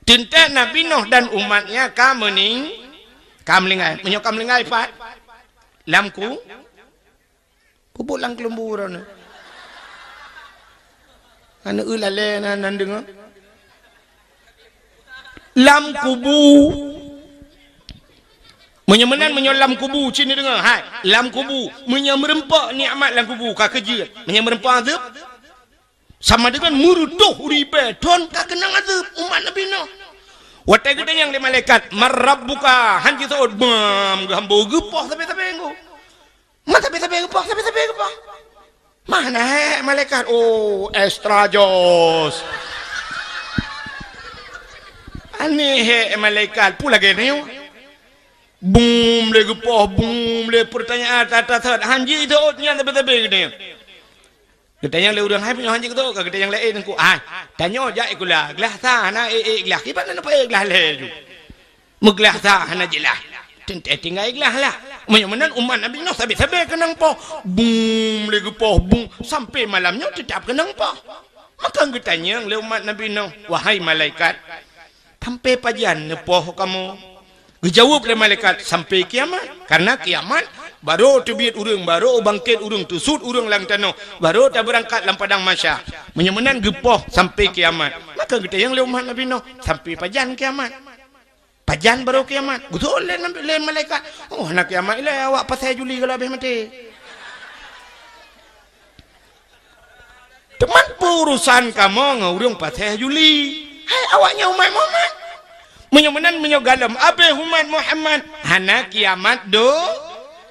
Teuntée Nabi Nuh dan umatnya ka meuning-, ka meulinggai. Meunyoe ka meulinggai pat lam ku-, Peubuet lam keuleuembu droeneuh. Aneuk eu lalée na, nan deungoe. Lam kubu. Meunyoe meunan, meunyoe lam kubu, cit neudeungoe, hai, lam kubu. Meunyoe meureumpok nikmat lam kubu, ka keujeuet. Meunyoe meureumpok azeueb, sama deungon meureutoh ribée thon ka keunong azeueb umat Nabi Nuh. Watée geutanyong lé malaikat, "Man rabbuka?" Han jiseuôt, bam, geuhambo geupoh sabe-sabe ngon. Man sabe-sabe geupoh, sabe-sabe geupoh. Mana hek malaikat? Oh, extra jos. Aneh hek malaikat. Peue lagée nyoe? Bum lé geupoh, bum lé peurtanyaan atas-atas. Han jiseuôt nyan sabe-sabe geutanyoe. Geutanyong lé ureuëng, "Hai, meunyoe han jiseuôt, ka geutanyong lé, eh, Teungku, hai, tanyoe jak sikula, glah sa hana ék-ék glah, kiban na neupaék glah lhée ju." Meuglah sa hana jeulaih. Teuntée tinggai glah lah. Meunyoe meunan umat Nabi Nuh sabe-sabe keunong poh. Bum lé geupoh bum sampai malam nyoe teutab keunong poh. Maka geutanyong lé umat Nabi Nuh, "Wahai malaikat, sampai pajan neupoh kamoe?" Geujaweueb lé malaikat, "Sampai kiamat." Karena kiamat, barô teubiet ureuëng, barô bangkét ureuëng, teusut ureuëng lam tanoh, barô tabeurangkat lam padang mahsyar. Meunyoe meunan geupoh sampai kiamat. Maka geutanyong lé umat Nabi Nuh, "Sampai pajan kiamat?" Pajan barô kiamat? Geutôh lé, lé malaikat, "Oh, hana kiamat ilée, awak pasai Juli gohlom habéh maté." Teuma peue urosan kamoe ngon ureuëng pasai Juli? Hai awaknyan umat Muhammad. Meunyoe meunan, meunyoe gohlom habéh umat Muhammad, hana kiamat do-,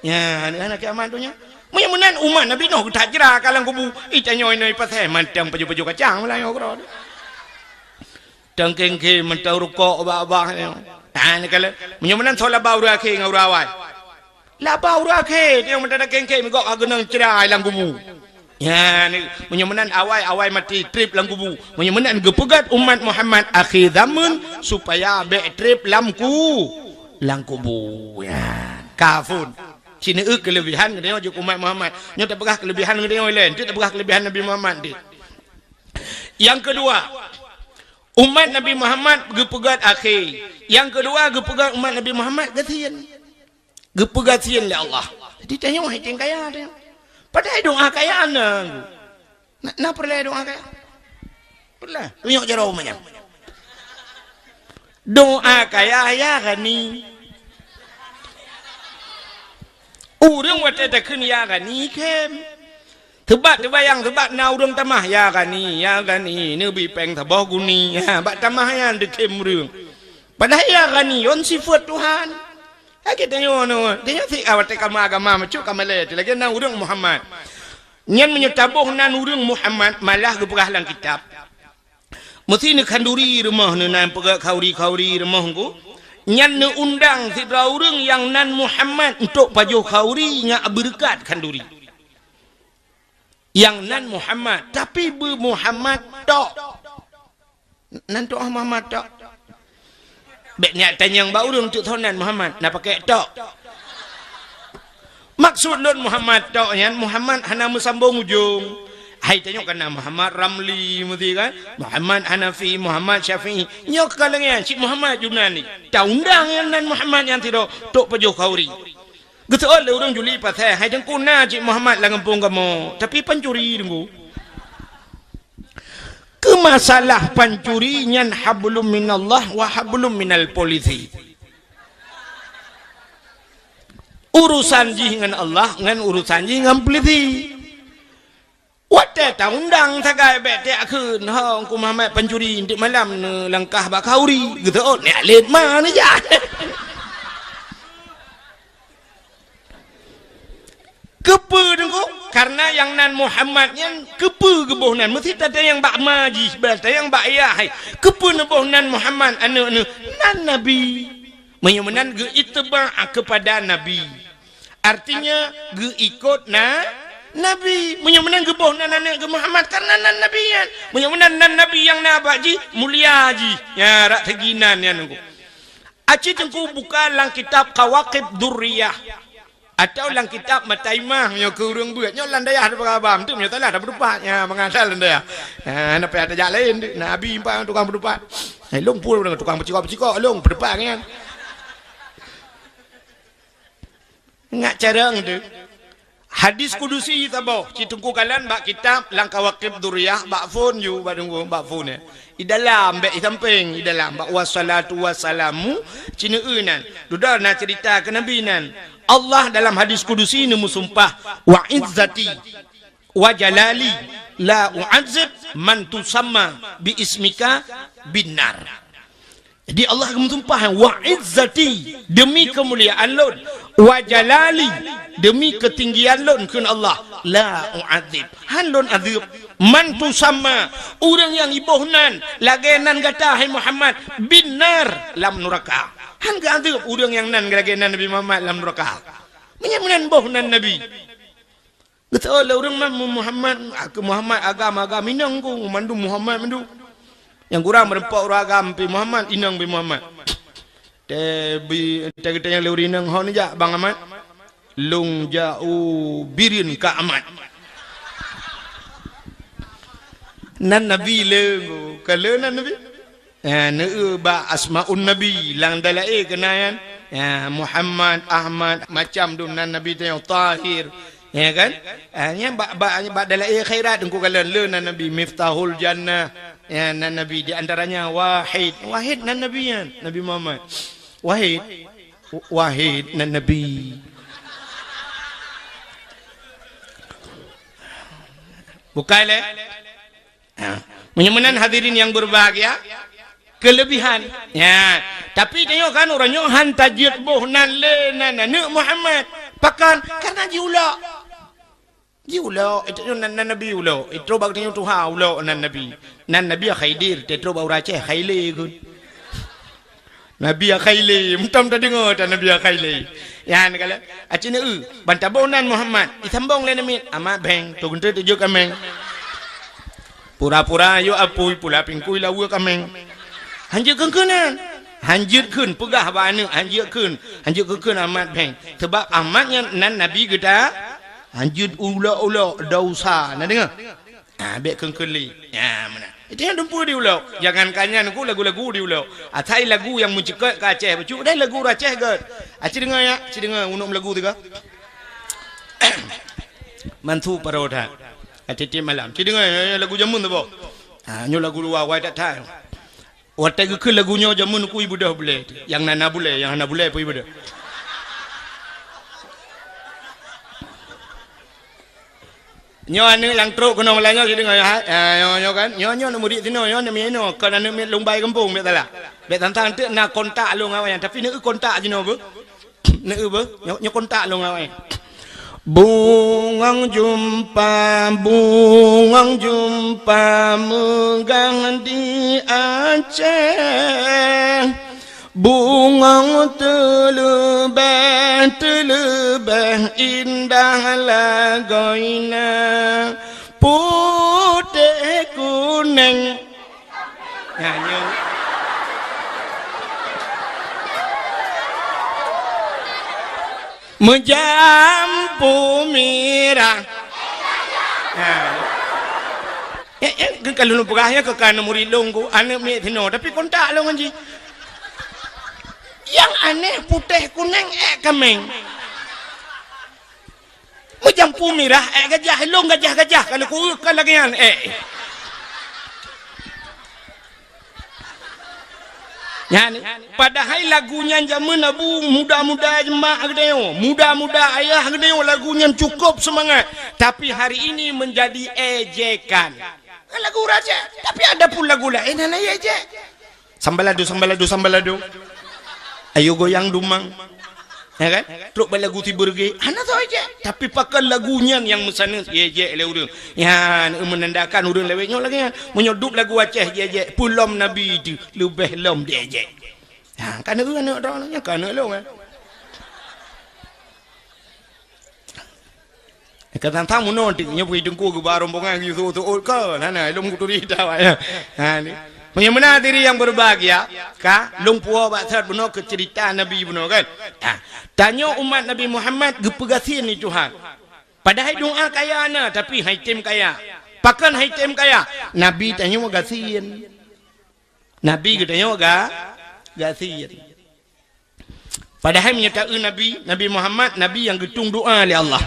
nya, hana kiamat donya. Meunyoe meunan umat Nabi Nuh geutajra ka lam kubu, itanyoe inong pasai mantong pajoh-pajoh kacang meulayeue keudroe. Teukéngké mantong rukok ubak-ubak nyoe. Nah, ni kala, meunyoe meunan soe laba ureuëng akhé ngon ureuëng awai? Laba ureuëng akhé, nyang meutada kéngké migok ka geunong cra lam kubu. Ya, ni, meunyoe meunan awai, awai maté treb lam kubu. Meunyoe meunan geupeugét umat Muhammad akhé zaman supaya bék treb lam ku-, lam kubu. Ya, kafun. Cina eu keulebihan geutanyoe jeuet umat Muhammad. Nyoe tapeugah keulebihan geutanyoe ilée, enti tapeugah keulebihan Nabi Muhammad enti. Nyang keudua, umat Nabi Muhammad geupeugét akhé. Nyang keudua geupeugét umat Nabi Muhammad gasien. Geupeugét gasien lé Allah. Jadi tanyoe hai teuh kaya tanyoe. Padahai doa kaya na. Na, na peureulée doa kaya? Peureulée. Tunyok jaroe meunyan. Doa kaya ya Ghani. Ureuëng watée takheun ya Ghani khem. Teubat teubayang, teubat na ureuëng tamah, "Ya Ghani, ya Ghani, neubi péng saboh guni." Ha, bak tamah nyan deukem ureuëng. Padahai ya Ghani yon sifeuet Tuhan. Lagée tanyoe nyoe, tanyoe si awat kamoe agama macok ka malée, lagée na ureuëng Muhammad. Nyan meunyoe taboh nan ureuëng Muhammad, malah geupeugah lam kitab. Meusi neukhanduri rumoh neuh, nan peugah khauri-khauri rumoh ngku. Nyan neuundang sidroe ureuëng nyang nan Muhammad untuk pajoh khauri nyak beureukat khanduri. Nyang nan Muhammad, tapi beu Muhammad tok. Nan tok Muhammad tok. Bék nyak tanyong bak ureuëng tuk soe nan Muhammad, na pakai tok. Maksud lôn Muhammad tok nyan, Muhammad hana meusambong ujong. Hai tanyoe kana Muhammad Ramli meuti kan? Muhammad Hanafi, Muhammad Syafi'i. Nyoe ka lagèe nyan, cit Muhammad Junani. Taundang nyan nan Muhammad nyan sidroe, tok pajoh khauri. Geuseuôt lé ureueng Juli Pasè, hai Teungku na cit Muhammad lam gampông kamoe, tapi pancuri Teungku. Keu masalah pancuri nyan hablum minallah wa hablum minal polisi. Urusan jih ngon Allah, ngon urusan jih ngon polisi. Watèe taundang sagai bèk tajak kheun, "Ho, Teungku Muhammad pancuri, enteuk malam neulangkah bak khauri." Geuseuôt, "Nyak lét ma neujak." Keupeue Teungku? Karena nyang nan Muhammad nyan keupeue geuboh nan? Meusti tatanyong bak ma jih, bah tatanyong bak ayah, hai. Keupeue neuboh nan Muhammad aneuk neuh? Nan Nabi. Meunyoe meunan geuittiba' kepada Nabi. Artinya geuikot na Nabi. Meunyoe meunan geuboh nan aneuk geuh Muhammad karena nan Nabi nyan. Meunyoe meunan nan Nabi nyang na bak jih, mulia jih. Ya, rak segi nan nyan Teungku. Aci Teungku buka lam kitab Kawakib Durriyah. Atawa lam kitab Mataimah nyoe keu ureueng beuet. Nyoe lam dayah teupeugah haba, meuteuk nyoe salah tapeuteupat. Nya, mangat salah lam dayah. Ha, na payah tajak laén, na abi empat tukang peuteupat. Eh, lôn pun tukang peucikok-peucikok, lôn peuteupat nyan. Ngat carông teuh. Hadis kudusi saboh, ci Teungku kalon bak kitab lam Kawakib Durriyah, bak phon ju, bak Teungku, bak phon, ya. Di dalam, bèk di sampéng, di dalam, bak wassalatu wassalamu, ci neueu nan. Dudoe na ceurita keu Nabi nan. Allah dalam hadis kudusi neumeusumpah, "Wa izzati wa jalali la u'adzib man tusamma bi ismika binnar." Jadi Allah geumeusumpah, "Wa izzati," demi keumuliaan lôn, "wa jalali," demi keutinggian lôn, kheun Allah, "la u'adzib," han lôn azeueb, "man tusamma," ureueng nyang iboh nan lagèe nan gata, hai Muhammad, "binnar," lam nuraka. Han geuazeueb ureueng nyang nan lagèe nan Nabi Muhammad lam nuraka. Meunyoe meunan boh nan Nabi. Geuteuôt lé ureueng ma-, Muhammad, a, keu Muhammad agam, agam inong ku, mandum Muhammad mandum. Nyang kurang meureumpok ureueng agam pih Muhammad, inong pih Muhammad. Teubi, teugeutanyong lé ureueng inong, "Ho neujak Bang Ahmad?" "Lôn jak u Bireuen Kak Ahmad." Nan Nabi le, ka le nan Nabi. Eh, neueu bak asmaun Nabi, lam dalail keunan. Ya, Muhammad, Ahmad, macam dum nan Nabi tanyong, Tahir. Ya kan? Eh, nyan bak, bak, bak dalail khairat Teungku kalon le nan Nabi, Miftahul Jannah. Ya, nan Nabi di antaranya Wahid. Wahid nan Nabi nyan, Nabi Muhammad. Wahid. Wahid nan Nabi. Bukai lé? Ha. Meunyoe meunan hadirin nyang berbahagia, keulebihan. Ya, tapi tanyoe kan uroe nyoe han tajeuet boh nan lé nan aneuk Muhammad. Pakon? Karena jiulok. Jiulok, itu nyoe nan, nan Nabi ulok. Itu bak tanyoe tuha ulok nan Nabi. Nan Nabi Khidir, teutro bak ureueng Aceh, Khaile kheun. Nabi Akhaile, meutam tadeungoe tan Nabi Akhaile. Nyan kala, aci neueu, ban taboh nan Muhammad, isambong lé namiet, Ahmad Beng, tu geunteuk tujok kaméng. Pura-pura yôk apui, pula pingkui lawa kaméng. Hanjeuet kheun-kheun nan. Hanjeuet kheun, peugah bak aneuk, hanjeuet kheun. Hanjeuet kheun-kheun Ahmad Beng. Sabab Ahmad nyan nan Nabi geuta, hanjeuet ulok-ulok, dausa. Na deungoe? Ah, bèk kheun-kheun lé. Ya, meunan. Itu nyang dumpeue diulok. Jangankan nyan ku lagu-lagu diulok. Asai lagu nyang meuceukeut keu Aceh. Bacut deh lagu ureueng Aceh gèt. Aci deungoe ya, aci deungoe unok lagu tiga. Mantu paro that. Aci tiep malam. Aci deungoe ya, ya, lagu jameun tu boh. Ha, nyoe lagu luwa, wai that that. Watèe geukheun lagu nyoe jameun kui beudôh bulèe. Nyang na, na bulèe, nyang hana bulèe pih beudôh. Nyoe aneuk nyang trok keunong lam nyoe sideungoe, ha, ha, nyoe, nyoe kan. Nyoe, nyoe aneuk murit sinoe, nyoe aneuk miet inoe, kon aneuk miet lôn bai gampông, bèk salah. Bèk tantang teuk na kontak lôn ngon awaknyan, tapi neueu kontak jinoe beuh. Neueu beuh, nyoe, nyoe kontak lôn ngon awaknyan. Bungong jeumpa, bungong jeumpa meugah di Aceh. Bungong teuleubèh, teuleubèh indah lagoina, putéh kunéng. Nyan nyoe. Meujampu mirah. Ha. Eh, eh, keu ka lôn peugah nyan keu ka murit lôn ku, aneuk miet sinoe, tapi kontak lôn ngon jih. Nyang aneh putéh kuneng ék kaméng. Meujampu mirah ék gajah, lôn gajah-gajah ka lôn ku ka lagèe nyan ék. Nyan, padahai lagu nyan jameun Abu muda-muda jeumak geutanyoe, muda-muda ayah geutanyoe lagu nyan cukup seumangat, tapi hari ini menjadi ejekan. Kan lagu ureueng Aceh, tapi adapun lagu laén hana ejek. Sambalado, sambalado, sambalado. Ayo goyang dumang. Ya kan? Trok bak lagu si beureuge, hana soe ejek. Tapi pakon lagu nyan nyang meusaneut ejek lé ureueng. Nyan menandakan ureueng lawét nyoe lagèe nyan. Meunyoe dup lagu Aceh ejek, peue lom Nabi teuh leubeh lom diejek. Ha, ka aneuk, aneuk droeneuh nyan ka aneuk lôn, eh. Kadang-kadang meunoe teuk nyoe pih teungku geuba rombongan geuyue seuôt-seuôt kon, hana lôn kuturi ita awak nyan. Ha ni. Meunyoe meunan hadirin yang berbahagia, ka lôn puwoe bak sat bunoe keu ceurita Nabi bunoe kan. Ha. Tanyoe umat Nabi Muhammad geupeugasien lé Tuhan. Padahai doa kaya na, tapi han item kaya. Pakon han item kaya? Nabi tanyoe gasien. Nabi geutanyoe ga, gasien. Padahai meunyoe taeu Nabi, Nabi Muhammad, Nabi nyang geutung doa lé Allah.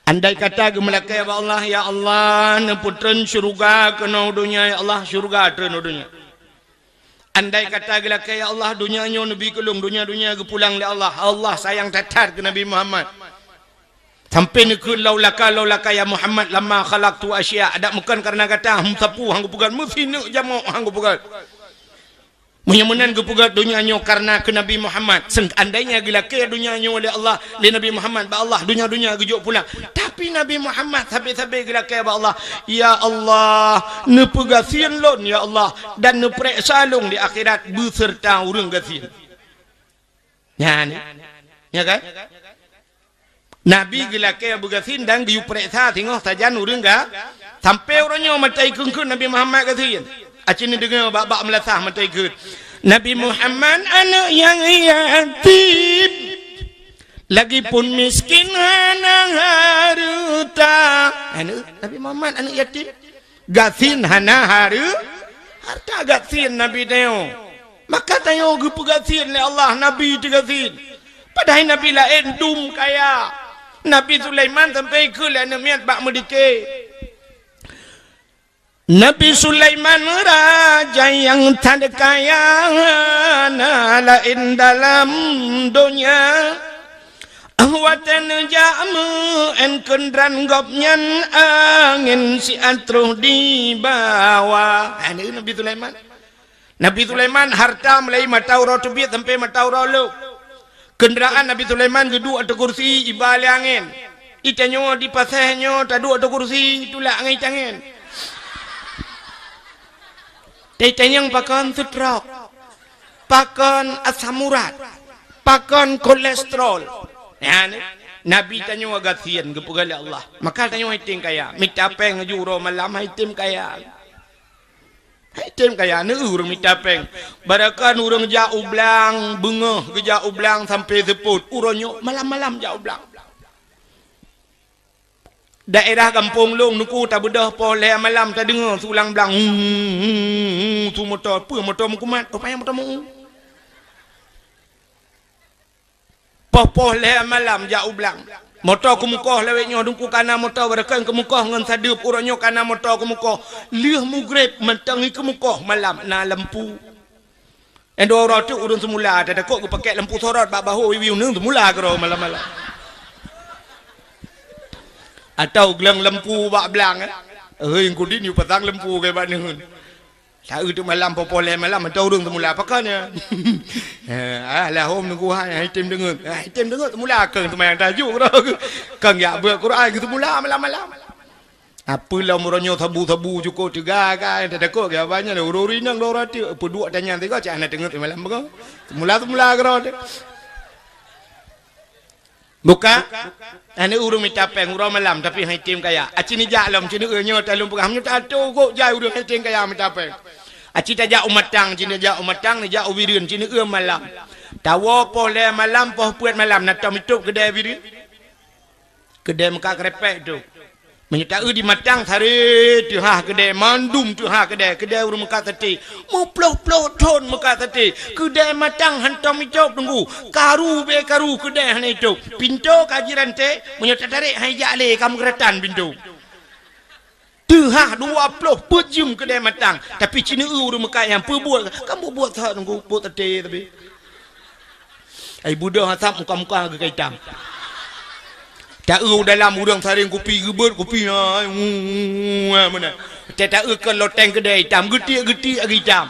Andai kata geumeulakée bak Allah, "Ya Allah, neupeutreun syeuruga keunoe donya, ya Allah, syeuruga treun u donya." Andai kata geulakée, "Ya Allah, donya nyoe neubi keu lôn, donya-donya geupulang lé Allah," Allah sayang that-that keu Nabi Muhammad. Sampai neukheun, "Laulaka, laulaka ya Muhammad, lama khalaqtu asya." Adak meukan karena gata, hum sapu han geupeugét, meusineuk jamok han geupeugét. Meunyoe meunan geupeugét donya nyoe karena keu Nabi Muhammad, seandainya geulakée donya nyoe lé Allah, lé Nabi Muhammad bak Allah, donya-donya geujok pulang. Tapi Nabi Muhammad sabe-sabe geulakée bak Allah, "Ya Allah, neupeugasien lôn ya Allah, dan neupareksa lôn di akhirat beuseurta ureuëng gasien." Nyan, ya kan? Nabi geulakée beugasien dan geuyue pareksa singoh sajan ureuëng ga-, sampai uroe nyoe mata ikheun-kheun Nabi Muhammad gasien. Aci neudeungoe bak-bak meulasah mata ikheun. Nabi Muhammad aneuëk nyang yatim, lagipun miskin hana hareuta. Aneuëk Nabi Muhammad aneuëk yatim. Gasien hana hareu-, hareuta gasien Nabi tanyoe. Maka tanyoe geupeugasien lé Allah, Nabi teugasien. Padahai Nabi laén dum kaya. Nabi Sulaiman sampai keu lé aneuëk miet bak meudike. Nabi Sulaiman raja nyang that kaya, hana laén dalam donya. Watée neujak meu-én keundran gobnyan, angén siat troh dibawa. Ha, ni Nabi Sulaiman. Nabi Sulaiman harta mulai mata uroe teubiet sampai mata uroe lhok. Keundraan Nabi Sulaiman geuduek ateueh kursi iba lé angén. Itanyoe di pasé nyoe taduek ateueh kursi tulak ngon angén. Teuh tanyong pakon stroke. Pakon asam urat, pakon kolesterol. Nyan, Nabi tanyoe gasien geupeugah lé Allah. Maka tanyoe han item kaya, mita péng aju uroe malam han item kaya. Han item kaya, neueu ureuëng mita péng. Barokon ureuëng jak u blang, beungoh geujak u blang sampai seupôt, uroe nyoe malam-malam jak u blang. Daerah gampông lôn nuku tabeudôh poh lhée malam tadeungoe su lam blang, "Huu, huu, huu," su moto. Peue moto meukumat? Rupanya moto meu-u. Poh-poh lhée malam jak u blang. Moto keumukoh lawét nyoe, dungku kana moto barokon keumukoh ngon sadeup, uroe nyoe kana moto keumukoh. Lheueh mugreb mantong keumukoh malam na lampu. Nyang dua uroe teuk ureuëng seumula, tatakot geupakék lampu sorot bak bahô wiwi uneun seumula keudroe malam-malam. Atau gleueng lampu bak blang, eh. Hei, kudin yue pasang lampu keu bak neuheun. Saeu teuk malam poh-poh lhée malam, atau ureuëng seumula pakon nyan. Eh, ah, lahom nunggu hai, hai tem deungeut. Ah, hai tem deungeut seumula keu seumayang tahajud keudroe. Keu jak beuet Quran keu seumula malam-malam. Apeue lom uroe nyoe sabu-sabu cukôp teuga ka, tatakot keu abah nyan, ureuëng inong dua uroe teuk, peuduek tanyan sigoe cit hana teungeut malam beungoh. Seumula-seumula keudroe teuk. Buka, aneuëk ureuëng mita péng uroe malam, tapi han item kaya. Aci neujak lom, ci neueu nyoe talôn peugah, meunyoe tato gok jai ureuëng han item kaya mita péng. Aci tajak u Matang, ci neujak u Matang, neujak u Bireuen, ci neueu malam. Tawoe poh lhèe malam, poh peuet malam, na tom itôp keudè biri. Keudè meukat keureupeuk tu. Meunyoe ta-eu di Matang, saré teuhah keudè, mandum teuhah keudè, keudè ureueng meukat saté. Meuploh-ploh thon meukat saté. Keudè Matang han tom itôp, Teungku. Karu bèk karu keudè hana itôp. Pintoe ka jiranté, meunyoe tatarek han ijak lé, ka meugeuratan pintoe. Teuhah dua ploh peuet jeuem keudè Matang, tapi ci neu-eu ureueng meukat nyan peubuet, kan buet-buet that, Teungku, buet saté tapi. Ai beudôh asap muka-muka geuh ka itam. Ta-eu u dalam ureueng saréng kupi geubeuet kupi, ai, meunan. Watèe ta-eu keu loteng keudè itam, geutiek-geutiek lagèe itam.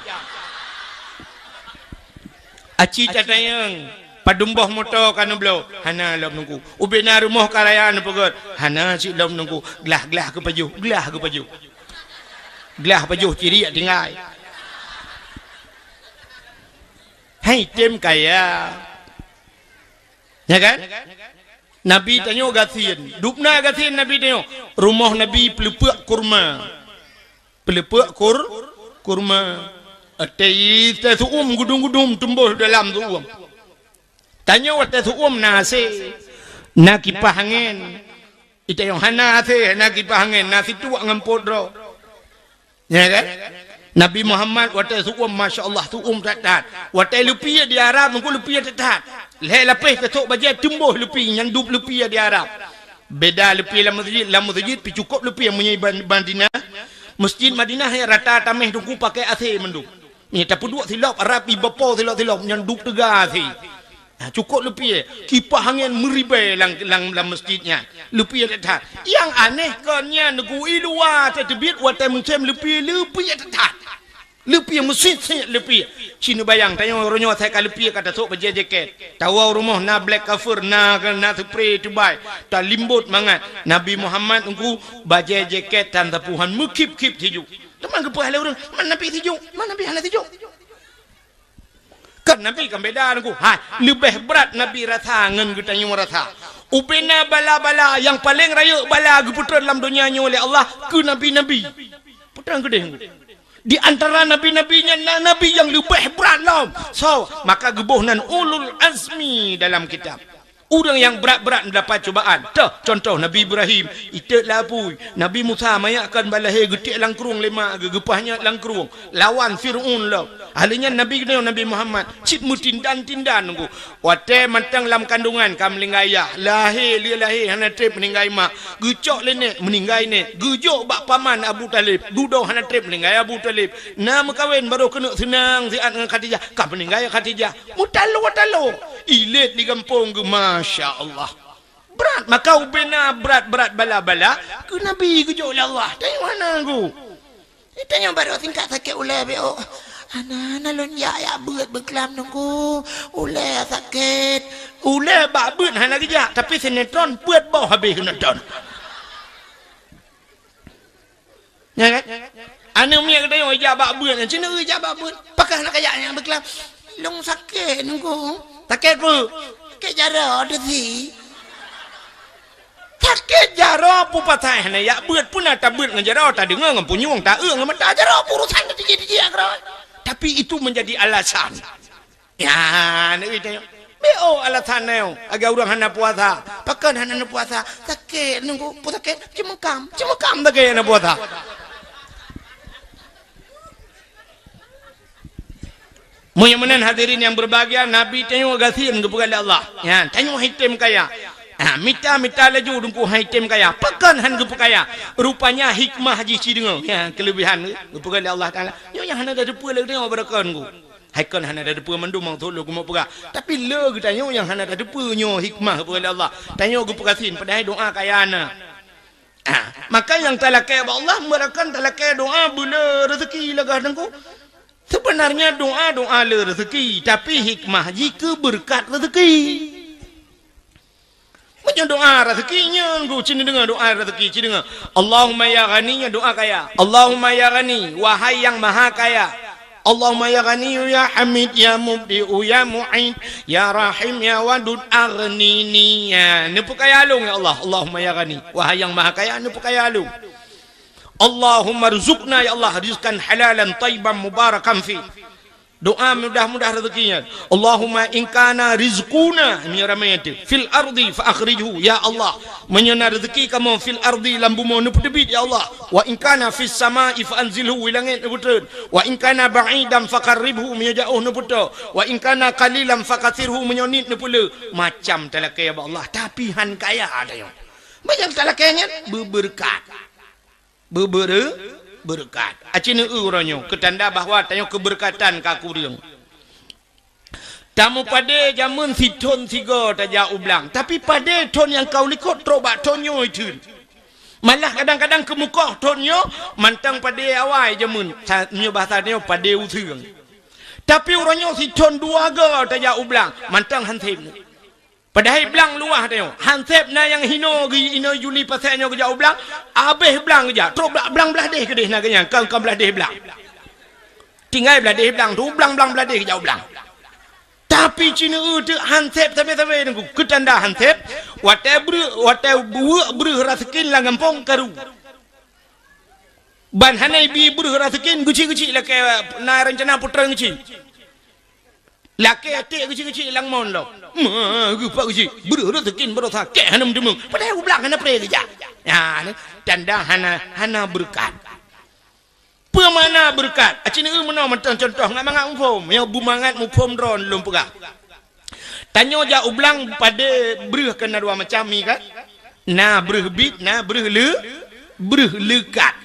Aci tatanyong, padum boh moto ka neubloe? Hana lom, Teungku. Ubé na rumoh ka raya neupeugöt? Hana cit lom, Teungku. Glah-glah keupajoh, glah keupajoh. Glah pajoh ciriek tinggai. Hai tem kaya. Ya kan? Nabi tanyoe gasien. Dubna gasien Nabi tanyoe. Rumoh Nabi peuleupeuk kurma. Peuleupeuk kur-, kurma. Watèe, watèe su'um gudum-gudum tumboh dalam su'um. Tanyoe watèe su'um na AC, na kipah angén. Itanyoe hana AC, hana kipah angén, na situek ngon pot droe. Ya kan? Nabi Muhammad watèe su'um, masya Allah, su'um that-that. Watèe leupie di Arab, Teungku, leupie that-that. Lhèe lapéh tasôk bajèe tumboh leupie, nyan dub leupie di Arab. Beda leupie lam meuseujid, lam meuseujid pih cukôp leupie meunyoe ban-, Madinah. Meuseujid Madinah nyan rata taméh, Teungku, pakai AC mandum. Nyan tapeuduek silop, Arab iba po silop-silop, nyan dub teuga AC. Ha, cukôp leupie, kipah angén meuribèe lam, lam, lam meuseujid nyan. Leupie that-that. Nyang aneh kon nyan, Teungku, i luwa teuteubiet watèe musém leupie, leupie that-that. Leupie meusit-sit leupie. Ci neubayang, tanyoe uroe nyoe asai ka leupie ka tasôk bajèe jakét. Tawoe u rumoh na black cover, na, na spray tubai. Talimbot mangat. Nabi Muhammad, Teungku, bajèe jakét tan sapuhan meukhip-khip sijuek. Teuma geupeugah lé ureueng, "Man Nabi sijuek, man Nabi hana sijuek." Kan Nabi kan beda, Teungku. Hai, leubeh brat Nabi rasa ngon geutanyoe rasa. Ubena bala-bala nyang paleng rayeuk bala geupeutrön lam donya nyoe lé Allah keu nabi-nabi. Peutrön keudeh, Teungku. Di antara nabi-nabi nyan na nabi nyang leubeh brat lom. So, maka geuboh nan ulul azmi dalam kitab. Ureueng nyang brat-brat dapat cubaan. Toh, contoh Nabi Ibrahim, iték lam apui. Nabi Musa, manyak kon ban lahé, geutiek lam krueng lé mak geuh, geupah nyang lam krueng. Lawan Fir'aun lom. Ahli nyan Nabi geutanyoe, Nabi Muhammad, cit meutindan-tindan, Teungku. Watèe mantong lam kandungan ka meuninggai yah. Lahé, lheueh lahé hana trép meuninggai mak. Geucok lé nèk, meuninggai nèk. Geujok bak paman Abu Thalib. Dudoe hana trép meuninggai Abu Thalib. Na meukawen barô keuneuk seunang siat ngon Khadijah. Ka meuninggai Khadijah. Meutalo-talo. Ilét di gampông geuh, masya Allah. Brat, maka ubena brat-brat bala-bala keu Nabi geujok lé Allah. Tanyoe hana, Teungku. Tanyoe barô singkat sakét ulèe beuh. Hana, hana lôn jak, jak beuet beuklam, Teungku. Ulèe sakét. Ulèe bak beuet hana geujak, tapi sinetron peuet boh habéh sinetron. Ya kan? Aneuk miet geutanyoe ijak bak beuet, cit neu ijak bak beuet. Pakon hana kajak nyang beuklam? Lôn sakét, Teungku. Sakét peue? Sakét jaroe, deusi. Sakét jaroe peue pasai hana jak beuet, peue na tabeuet ngon jaroe, tadeungoe ngon punyueng, taeu ngon mata, jaroe peue urusan tiji-tiji keudroe. Tapi itu menjadi alasan. Ya, neu tanyoe. Beuh, alasan nyoe, lagèe ureueng hana puasa. Pakon hana neupuasa? Sakét, Teungku, peue sakét? Ceumeukam, ceumeukam sakét hana puasa. Meunyoe meunan hadirin nyang berbahagia, Nabi tanyoe gasien geupeugah lé Allah. Ya, tanyoe han item kaya. Ha, mita-mita laju Teungku han item kaya. Pakon han geupeukaya? Rupanya hikmah jih ci deungoe. Ya, keulebihan geupeugah lé Allah Taala. Nyoe nyang hana tateupeue lé tanyoe beurakon Teungku. Hai kon hana tateupeue mandum meukeusud lôn keumeung peugah. Tapi le geutanyoe nyang hana tateupeue nyoe hikmah geupeugah lé Allah. Tanyoe geupeugasien padahai doa kaya na. Ah, maka nyang talakèe bak Allah, meurakan talakèe doa beule reuzeki lagèe Teungku. Sebenarnya doa-doa le reuzeki, tapi hikmah jih keu beureukat reuzeki. Meunyoe doa reuzeki nyan Teungku, ci neudeungoe doa reuzeki, ci deungoe. Allahumma ya Ghani, nyan doa kaya. Allahumma ya Ghani, wahai nyang maha kaya. Allahumma ya Ghani, ya Hamid, ya Mubdi'u, ya Mu'id, ya Rahim, ya Wadud, aghnini. Ya, neupeukaya lôn ya Allah. Allahumma ya Ghani, wahai nyang maha kaya, neupeukaya lôn. Allahumma rzuqna, ya Allah, rizqan halalan thayyiban mubarakan fi. Doa mudah-mudah rezeki nyan. "Allahumma in kana rizquna," meunyoe ramé teuh, "fil ardi fa akhrijhu," ya Allah. Meunyoe na rezeki kamoe fil ardi, lam bumoe, neupeuteubiet, ya Allah. "Wa in kana fis sama'i fa anzilhu," i langét neupeutreun. "Wa in kana ba'idan fa qarribhu," meunyoe jaoh neupeutoe. "Wa in kana qalilan fa katsirhu," meunyoe niet neupeuleu. Macam talakée bak Allah, tapi han kaya tanyoe. Macam talakée nyan, beubeureukat. Beubere-, beureukat. Aci neueu uroe nyoe, keu tanda bahwa tanyoe keubeureuketan ka kureueng. Tameupadé jameun sithon sigoe tajak u blang, tapi padé thon nyang ka u likot trok bak thon nyoe itheun. Malah kadang-kadang keumeukoh thon nyoe mantong padé awai jameun, sa-, meunyoe bahasa nyoe padé useueng. Tapi uroe nyoe sithon dua goe tajak u blang, mantong han sép. Padahai blang luwah tanyoe. Han sép na nyang hinoe geu-, inoe Juli Pasek nyoe geujak u blang, abéh blang geujak. Trok bla-, blang blaih déh keudeh na geuh nyan, kon, kon blaih déh blang. Tinggai blaih déh blang tu, blang-blang blaih déh geujak u blang. Tapi ci neueu teuk han sép sabe-sabe Teungku. Keu tanda han sép, watée breuh, watée buweuek breuh raseukin lam gampông karu. Ban hana ibi breuh raseukin, geuchik-geuchik lakée na rencana putra geuchik. Lakée até geuchik-geuchik lam mon lom. Ma, geupak geuchik. Breuh raseukin barosa, kek hana meuteumeung. Padahai u blang hana pré geujak. Ya, ni tanda hana, hana beureukat. Peue makna beureukat? Aci neueu meunoe mantong contoh ngat mangat muphom. Nyoe beumangat muphom droe lôn peugah. Tanyoe jak u blang padé breuh kan na dua macam mi kan? Na breuh bit, na breuh le-, breuh leukat.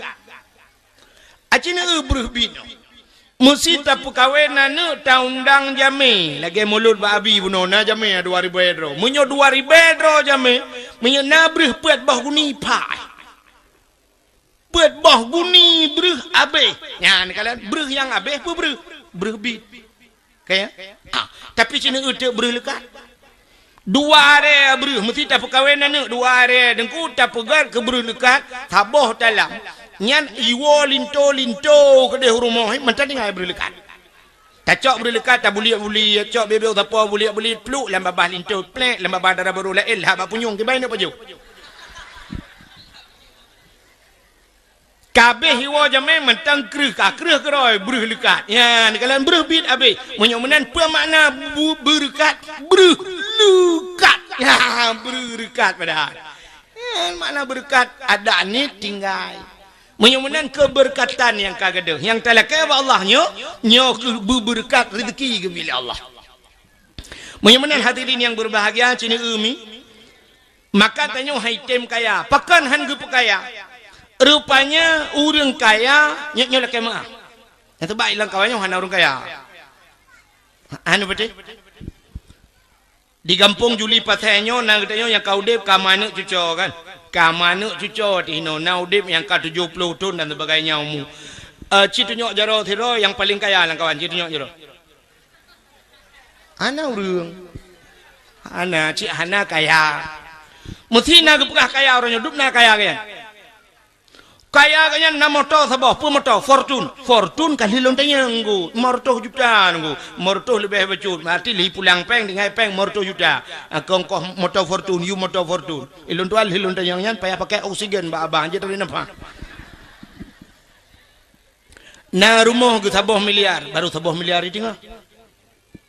Aci neueu breuh bit nyoe. Meusi tapeukawen aneuk taundang jamé. Lagée mulod bak abi bunoe na jamé dua ribée droe. Meunyoe dua ribée droe jamé, meunyoe na breuh peuet boh guni pah. Peuet boh guni breuh abéh. Nyan kalon breuh nyang abéh peue breuh? Breuh bit. Kaya? Ah, tapi ci neueu teuk breuh leukat. Dua arée breuh, meusti tapeukawen aneuk dua arée Teungku, tapeugét keu breuh leukat, saboh talam. Nyan iwoe linto-linto keudeh u rumoh, mantong tinggai breuh leukat. Tacok breuh leukat, tabuliek-buliek, cok bebek sapo buliek-buliek, pluk lam babah linto, plek lam babah dara barô laén, lhah bak punyueng, kiban neuk pajoh. Kabéh iwoe jamé mantong kreueh, ka kreueh keudroe breuh leukat. Nyan, kalon breuh bit abéh. Meunyoe meunan peue makna bu-, beureukat? Breuh leukat. Ya, breuh leukat padahai. Nyan makna beureukat, adak niet tinggai. Meunyoe meunan keubeureuketan nyang ka gadôh. Nyang talakée bak Allah nyoe, nyoe keuh beubeureukat rezeki geubri lé Allah. Meunyoe meunan hadirin nyang beubahgia, ci neueu mi. Maka tanyoe hai tem kaya, pakon han geupeukaya? Rupanya ureuëng kaya, nyoe, nyoe lakée meuah. Nyang teuba ilang kawan nyoe hana ureuëng kaya. Anu beutôi? Di gampông Juli Pasai nyoe na geutanyoe nyang ka udeb ka manök cuco kan? Ka manök cuco teuh inoe na udeb nyang ka tujoh ploh thon dan sebagainya umu. Eh, ci tunyok jaroe sidroe nyang paleng kaya lam kawan, ci tunyok jaroe. Hana ureuëng. Hana, cit hana kaya. Meusti na geupeugah kaya uroe nyoe, dum na kaya geuh nyan. Kaya geuh nyan na moto saboh, peue moto? Fortune. Fortune ka lheueh lôn tanyong ngon, lima ratus juta ngon. Lima ratus leubeh bacut. Berarti lheueh pulang péng, tinggai péng lima ratus juta. Ah, kong koh moto Fortune, yue moto Fortune. Ilôn tuan lheueh lôn tanyong nyan payah pakai oksigen bak abang, jeuet tadi nampak. Na rumoh geuh saboh miliar, baru saboh miliar di teungoh.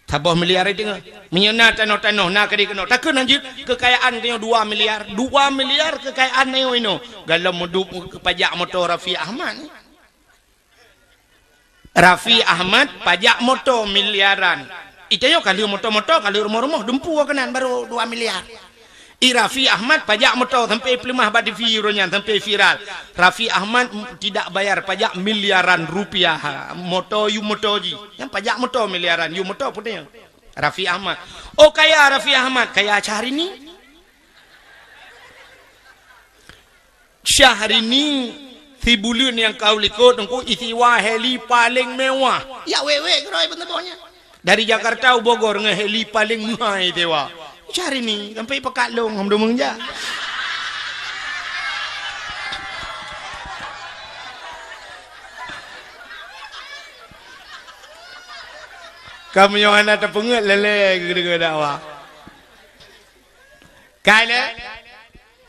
Saboh miliar di teungoh. Meunyoe na tanoh-tanoh, na keudeh keunoe. Takheun hanjeuet keukayaan tanyoe dua miliar. Dua miliar keukayaan tanyoe inoe. Galom meudup pajak moto Raffi Ahmad. Raffi Ahmad pajak moto miliaran. Itanyoe ka lheueh moto-moto, ka lheueh rumoh-rumoh, dumpu keunan baru dua miliar. I Raffi Ahmad pajak moto sampai peuleumah bak T V uroe nyan sampai viral. Raffi Ahmad m-, tidak bayar pajak miliaran rupiah. Moto yue moto jih. Nyang pajak moto miliaran, yue moto peue nyan? Raffi Ahmad. Oh kaya Raffi Ahmad, kaya Syahrini. Syahrini sibuleuen nyang ka u likot teungku isiwa heli paleng mewah. Ya wék-wék keudroe peunteuboh nyan. Dari Jakarta u Bogor ngon heli paleng meuhai sewa. Syahrini sampai pakat lông hom deungon jak. Kamoe nyoe hana tapeungeut lé-lé geudeungoe dakwah. Kai lé?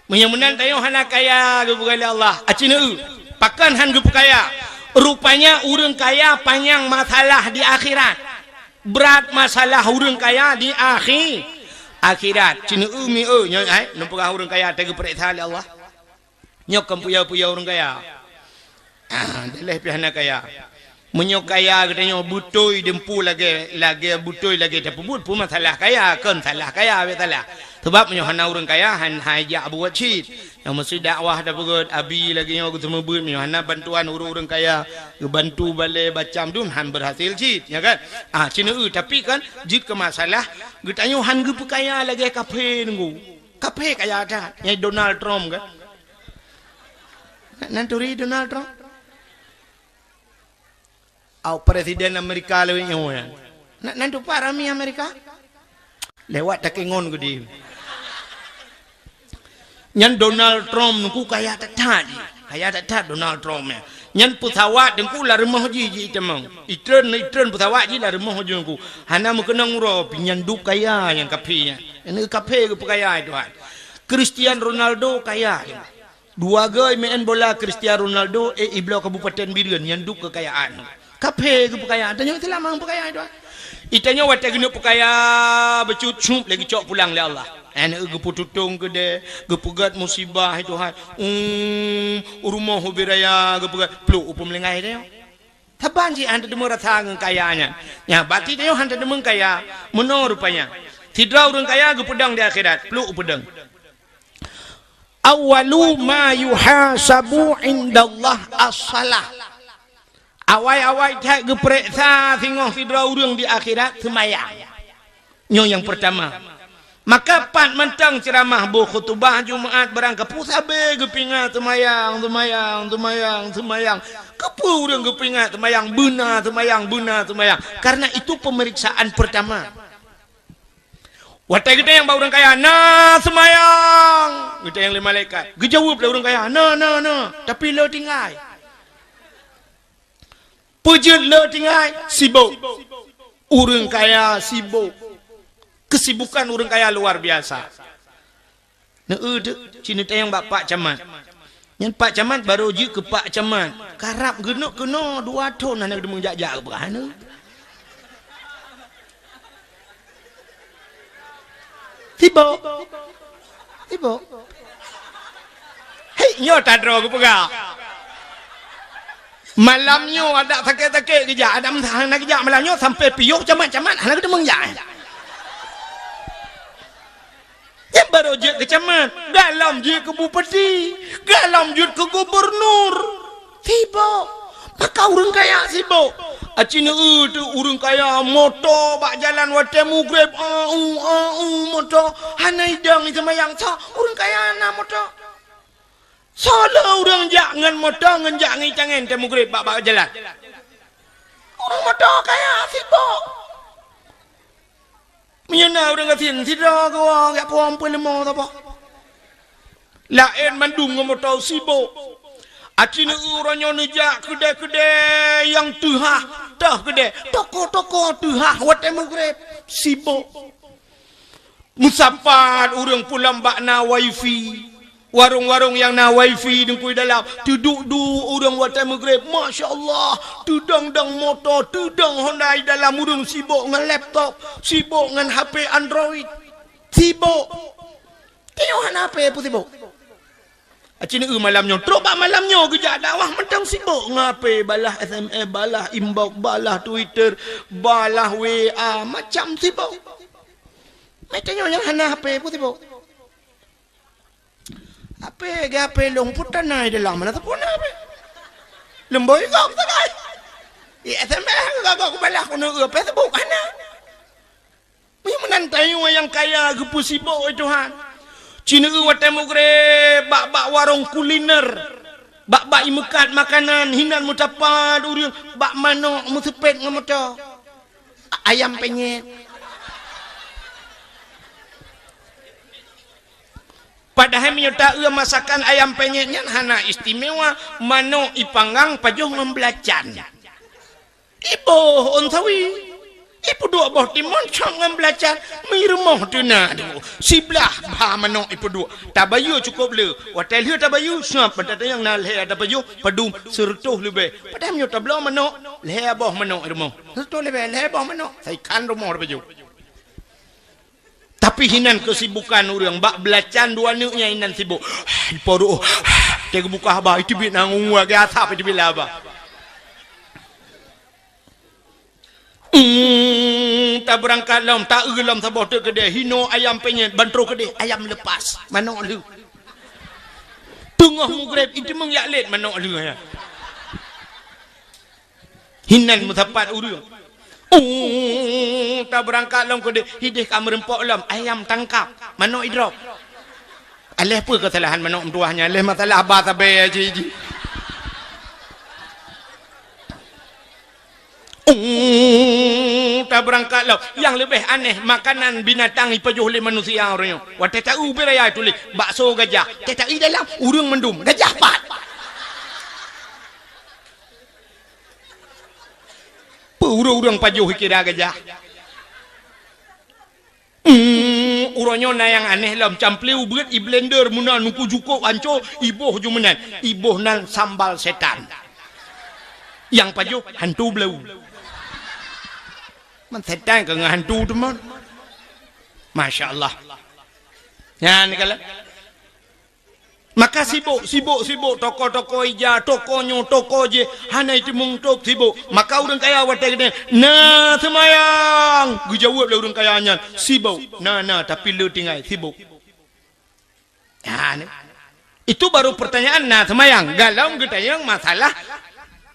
Meunyoe meunan tanyoe hana kaya geupeugah lé Allah. Aci neueu, pakon han geupeukaya? Rupanya ureuëng kaya panyang masalah di akhirat. Brat masalah ureuëng kaya di akhi-, akhirat. Ceuneuk mi, eh, nyoe, eh, neupeugah ureuëng kaya teugeupeureksa lé Allah. Nyoe kon peue-peue ureuëng kaya. Ah, daleh pih hana kaya. Meunyoe kaya geutanyoe beutôi deumpu lagée, lagée beutôi lagée tapeubuet, peue masalah kaya, kon salah kaya, bèk salah. Sabab meunyoe hana ureuëng kaya, han, hai jak buet cit. Nyang meusti dakwah tapeugét, abi lagée nyoe geuseumeubeuet, meunyoe hana bantuan ureuëng-ureuëng kaya, geubantu balée bacam dum han beurhasil cit, ya kan? Ah, ceuneuk, tapi kan, jeuet keu masalah, geutanyoe han geupeukaya lagée kaphé nunggu. Kaphé kaya that, nyang Donald Trump kan? Nan turi Donald Trump? Au presiden Amerika lewat nyoe nyan. Nak nan tupat rami Amerika? Lewat takengon gede. Nyan Donald Trump nungku kaya that-that jih. Kaya that-that Donald Trump nyan. Nyan pesawat nungku lam rumoh jih, jih itamong. Itreun, itreun pesawat jih lam rumoh jih nungku. Hana meukeunong uroe, pi nyan dup kaya nyang kaphé nyan. Nyan kaphé geupeukaya Tuhan. Cristiano Ronaldo kaya. Dua gôi meu'en bola Cristiano Ronaldo, eh, ibloe Kabupaten Bireuen nyan dup keukayaan. Kaphé geupeukaya, tanyoe Islam hana peukaya itu. Itanyoe watée geuneuk peukaya, bacut cup lé geucok pulang lé Allah. Aneuk geupeututong keudeh, geupeugét musibah itu hai. Um, rumoh ubé raya geupeugét, pluk u peumeulinggai tanyoe. Saban jih hana teudeungoe rasa ngon kaya nyan. Nya, bati tanyoe hana teudeungoe kaya, meunoe rupanya. Sidroe ureuëng kaya geupeudong di akhirat, pluk u peudong. Awwalu ma yuhasabu indallah as-salah. Awai-awai that geupereksa singoh sidroe ureuëng di akhirat seumayang. Nyoe nyang peurtama. Maka pat mantong ceuramah boh khutubah Jumaat barang kapeue sabe geupingat seumayang, seumayang, seumayang, seumayang. Kapeue ureuëng geupingat seumayang, beuna seumayang, beuna seumayang. Karena itu pemeriksaan pertama. Watée geutanyong bak ureuëng kaya, "Na seumayang?" Geutanyong lé malaikat. Geujaweueb lé ureuëng kaya, "Na, na, na, tapi le tinggai." Peue jeuet le tinggai? Sibok. Ureuëng kaya sibok. Kesibukan ureuëng kaya luar biasa. Neu-eu teuk, ci neutanyong bak Pak Camat. Nyan Pak Camat barô jeuet keu Pak Camat. Karab geuneuk keunoe dua thon hana geuteumeung jak-jak keu peue hana. Sibok. Sibok. Hei, nyoe tadroe geupeugah. Malam nyoe adak sakét-sakét geujak, adak meusaha hana geujak malam nyoe sampai piôh Camat-Camat hana geuteumeung jak. Nyan barô jeuet keu camat, galom jeuet keu bupati, galom jeuet keu gubernur. Sibok. Maka ureuëng kaya sibok. Aci neu-eu teuk ureuëng kaya moto bak jalan watée mugreb, au, au, moto. Hana idong iseumayang, soe ureuëng kaya na moto. Soe le ureuëng jak ngon moto ngon jak ngon itangen tée mugreb bak, bak jalan. Ureuëng moto kaya sibok. Meunyoe na ureuëng gasien, sidroe geuwoe jak puwoe peuleumô saboh. Laén mandum ngon moto sibok. Aci neu-eu uroe nyoe neujak keudè-keudè nyang teuhah, toh keudè, toko-toko teuhah watée mugreb, sibok. Meusapat ureuëng pulang bak na wifi. Warong-warong nyang na wifi deungkui dalam, teuduek-duek ureuëng watée mugreb, masya Allah, teudong-dong moto, teudong Honda i dalam, ureuëng sibok ngon laptop, sibok ngon H P Android, sibok. Tanyoe hana H P peue sibok. Aci neu-eu malam nyoe, trok bak malam nyoe geujak dakwah mantong sibok ngon H P, balah S M S, balah inbox, balah Twitter, balah W A, macam sibok. Meutanyoe nyang hana H P peue sibok. H P, geu H P lôn putana di dalam, mana teupuna H P? Lemboi gok sagai. I S M S gok, gok balah keuneuk Facebook hana. Meunyoe meunan tanyoe nyang kaya geupeusibok, wahai Tuhan. Ci neu-eu watée mugreb bak, bak warong kuliner. Bak, bak imeukat makanan, hinan meutapat ureuëng, bak manok meuseupet ngon moto. Ayam penyet. Padahai meunyoe ta-eu masakan ayam penyet nyan hana istimewa, manok ipanggang pajoh ngon beulacan. Iboh ôn sawi. Ipeuduek boh timon cok ngon beulacan, meurumoh teuna tu. Siblah bha manok ipeuduek. Tabayeue cukôp le. Watèe lheueh tabayeue, sab mata tanyong na lhèe tapajoh, padum seureutôh leubeh. Padahai meunyoe tabloe manok, lhèe boh manok i rumoh. Seureutôh leubeh, lhèe boh manok. Saikhan rumoh tapajoh. Tapi hinan keusibukan ureueng bak beulacan dua neuk nyan hinan sibok. Di poro, teuka buka haba, iteubiet na ngon lagèe asap iteubiet laba. Hmm, tabeurangkat lom, taeu lom saboh teuk keudè, hinoe ayam penyet, ban troh keudè, ayam lepas, manok lheueh. Teungoh mugreb, iteumeung jak lét manok lheueh, ya. Hinan meusapat ureueng. Uh, tabeurangkat lom keudeh, hideh ka meureumpok lom, ayam tangkap, manok idrop. Aléh peue keusalahan manok meutuwah nyan? Aléh masalah ba sabe aja ji. Uh, tabeurangkat lom. Nyang leubeh aneh, makanan binatang ipajoh lé manusia uroe nyoe. Watèe taeu ubé raya tuléh, bakso gajah. Teutak i dalam, ureueng mandum, gajah pat. Peue ureueng-ureueng pajoh kira gajah? Hmm, uroe nyoe na nyang aneh lom, camplé ubeuet i blender meunan, nungku jukôk hanco, iboh ju meunan, iboh nan sambal setan. Nyang pajoh hantu blau. Man setan ka ngon hantu teuma. Masya Allah. Nyan kalon. Maka sibok, sibok, sibok, toko-toko ija, toko nyoe, toko jih, hana jiteumeung tôb, sibok. Maka ureueng kaya watèe geutanyong, "Na seumayang?" Geujaweueb lé ureueng kaya nyan, "Sibok." "Na, na, tapi le tinggai, sibok." Nah, ni. Itu baru pertanyaan na seumayang. Galom geutanyong masalah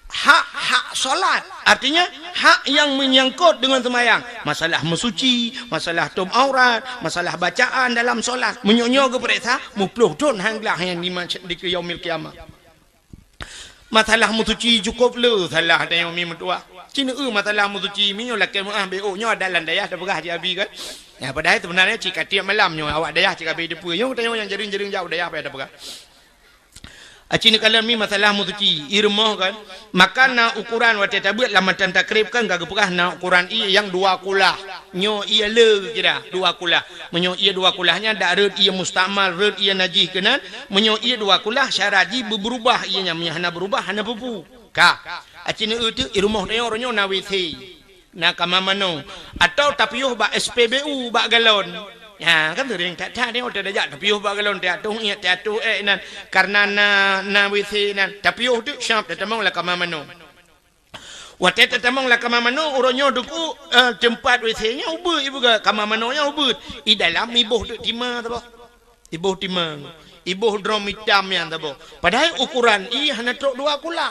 hak-hak solat. Artinya, hak yang menyangkut dengan seumayang. Masalah meusuci, masalah tôb aurat, masalah bacaan dalam solat. Meunyoe nyoe geupareksa, muploh thon han glah nyan di mas-, di yaumil qiyamah. Masalah meusuci cukôp le salah tanyoe mi meutuwah. Ci neu masalah meusuci, meunyoe lakèe meu'ah B O nyoe ada lam dayah tapeugah cit abi kan. Ya, padahai sebenarnya cit ka tiep malam nyoe awak dayah cit ka abéh teupeue. Nyoe tanyoe nyang jareueng-jareueng jak u dayah payah tapeugah. Aci neukalon mi masalah meusuci, i rumoh kan, maka na ukoran watèe tabeuet lam matan takrib kan ka geupeugah na ukoran ié nyang dua kulah. Nyoe ié le geukira, dua kulah. Meunyoe ié dua kulah nyan dak rhot ié mustakmal, rhot ié najih keunan. Meunyoe ié dua kulah, syarat jih beubeurubah ié nyan. Meunyoe hana beurubah, hana peue-peue. Ka, aci neueu teuk i rumoh tanyoe uroe nyoe na W C. Na kama manoe, atawa tapiôh bak S P B U, bak galon. Nyan kan seuring that-that nyoe tajak tapiôh bak galon, teuatoh iék, teuatoh ék nan, kareuna na, na W C nan. Tapiôh teuk syab tatamong lam kama manoe. Watèe tatamong lam kama manoe, uroe nyoe teungku, eh, teumpat W C nyan ubeut, ibu kama manoe nyan ubeut. I dalam iboh teuk tima saboh. Iboh timang, iboh drom itam nyan saboh. Padahai ukoran ié hana trok dua kulah.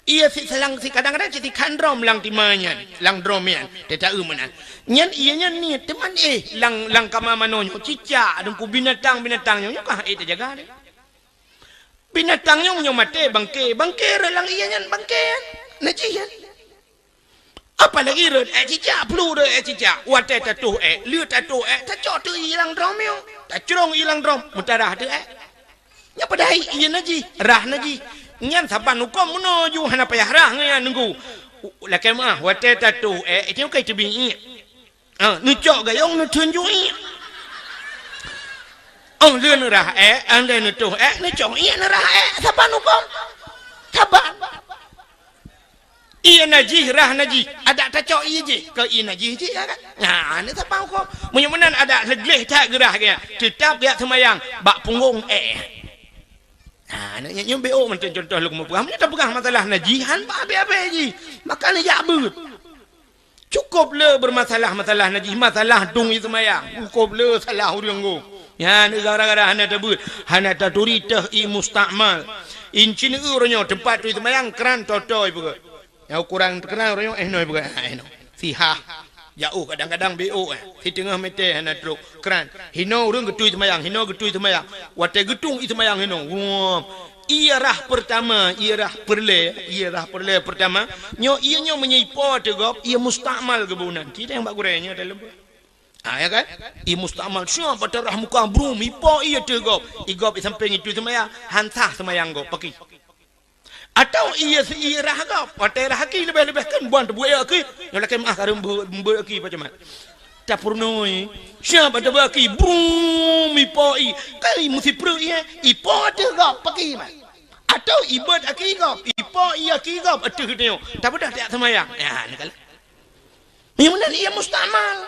Ié si-, silang si kadang-kadang cit sikhan drom lam tima nyan, lam drom nyan, teuta eu meunan. Nyan ié nyan niet, teuma éh lam, lam kama manoe nyoe cicak, teungku binatang-binatang nyoe, nyoe ka han ék teujaga deh. Binatang nyoe meunyoe maté bangke, bangke rhot lam ié nyan, bangke nyan, najih nyan. Apalagi rhot ék cicak, plu rhot ék cicak. Watèe tatoh ék, le tatoh ék, tacok teuk ié lam drom nyoe. Tacrông ié lam drom, meutarah teuk ék. Nyan padahai ié najih, rhah najih. Nyan saban hukôm meunoe ju hana payah rhah ngon nyan nunggu. Lakèe meu'ah, watèe tatoh ék, itu ka teubiet ié. Ah, neucok gayông neutheun ju ié. Oh, le neurhah ék, oh, le neutoh ék, neucok ié neurhah ék. Saban hukôm. Saban. Ié najih, rhah najih. Adak tacok ié jih. Keu ié najih jih, ya kan? Nah, ni saban hukôm. Meunyoe meunan adak leugleh that geurhah gaya. Teutap gaya seumayang. Bak punggông ék. Nah, nyoe, nyoe B O mantong contoh lôn keumeung peugah. Meunyoe tapeugah masalah najih, han bak abéh-abéh jih. Maka neujak beuet. Cukôp le beureumasalah masalah najih, masalah dong i seumayang. Cukôp le salah ureueng ngon. Nyan gara-gara hana tabeuet, hana taturi teuh ié mustakmal. Incin uroe nyoe teumpat turi seumayang kran toe-toe ipeugah. Nyang ukoran kran uroe nyoe éh noe ipeugah, éh noe. Sihah. Jaoh kadang-kadang B O éh. Siteungoh meter hana trok kran. Hinoe ureueng geuturi seumayang, hinoe geuturi seumayang. Watèe geutung i seumayang hinoe. Wah. Ié rhah peurtama, ié rhah peureulèe, ié rhah peureulèe peurtama, nyoe ié nyoe meunyoe ipo ateueh gob, ié mustakmal geuboh nan. Ci tanyong bak gurèe nyoe dalem. Ah, ya kan? Ié mustakmal, siap bak tarah muka brum, ipo ié ateueh gob. I gob i sampéng itu seumayang, han sah seumayang gob, pakri. Atawa ie si ie rhah gob, watée rhah aki leubeh-leubeh kheun buan teubuet aki, nyoe lakée meuah kareueng beuet aki pajamat. Tapeurunoe, siapa teubuet aki, brum, ipo ie, kai meusipreuk ie, ipo ateueh gob paki mat. Atawa ibeuet aki gob, ipo ie aki gob ateueh geutanyoe. Tabeudôh tiak seumayang. Ya, neukalon. Nyang meunan ie mustakmal.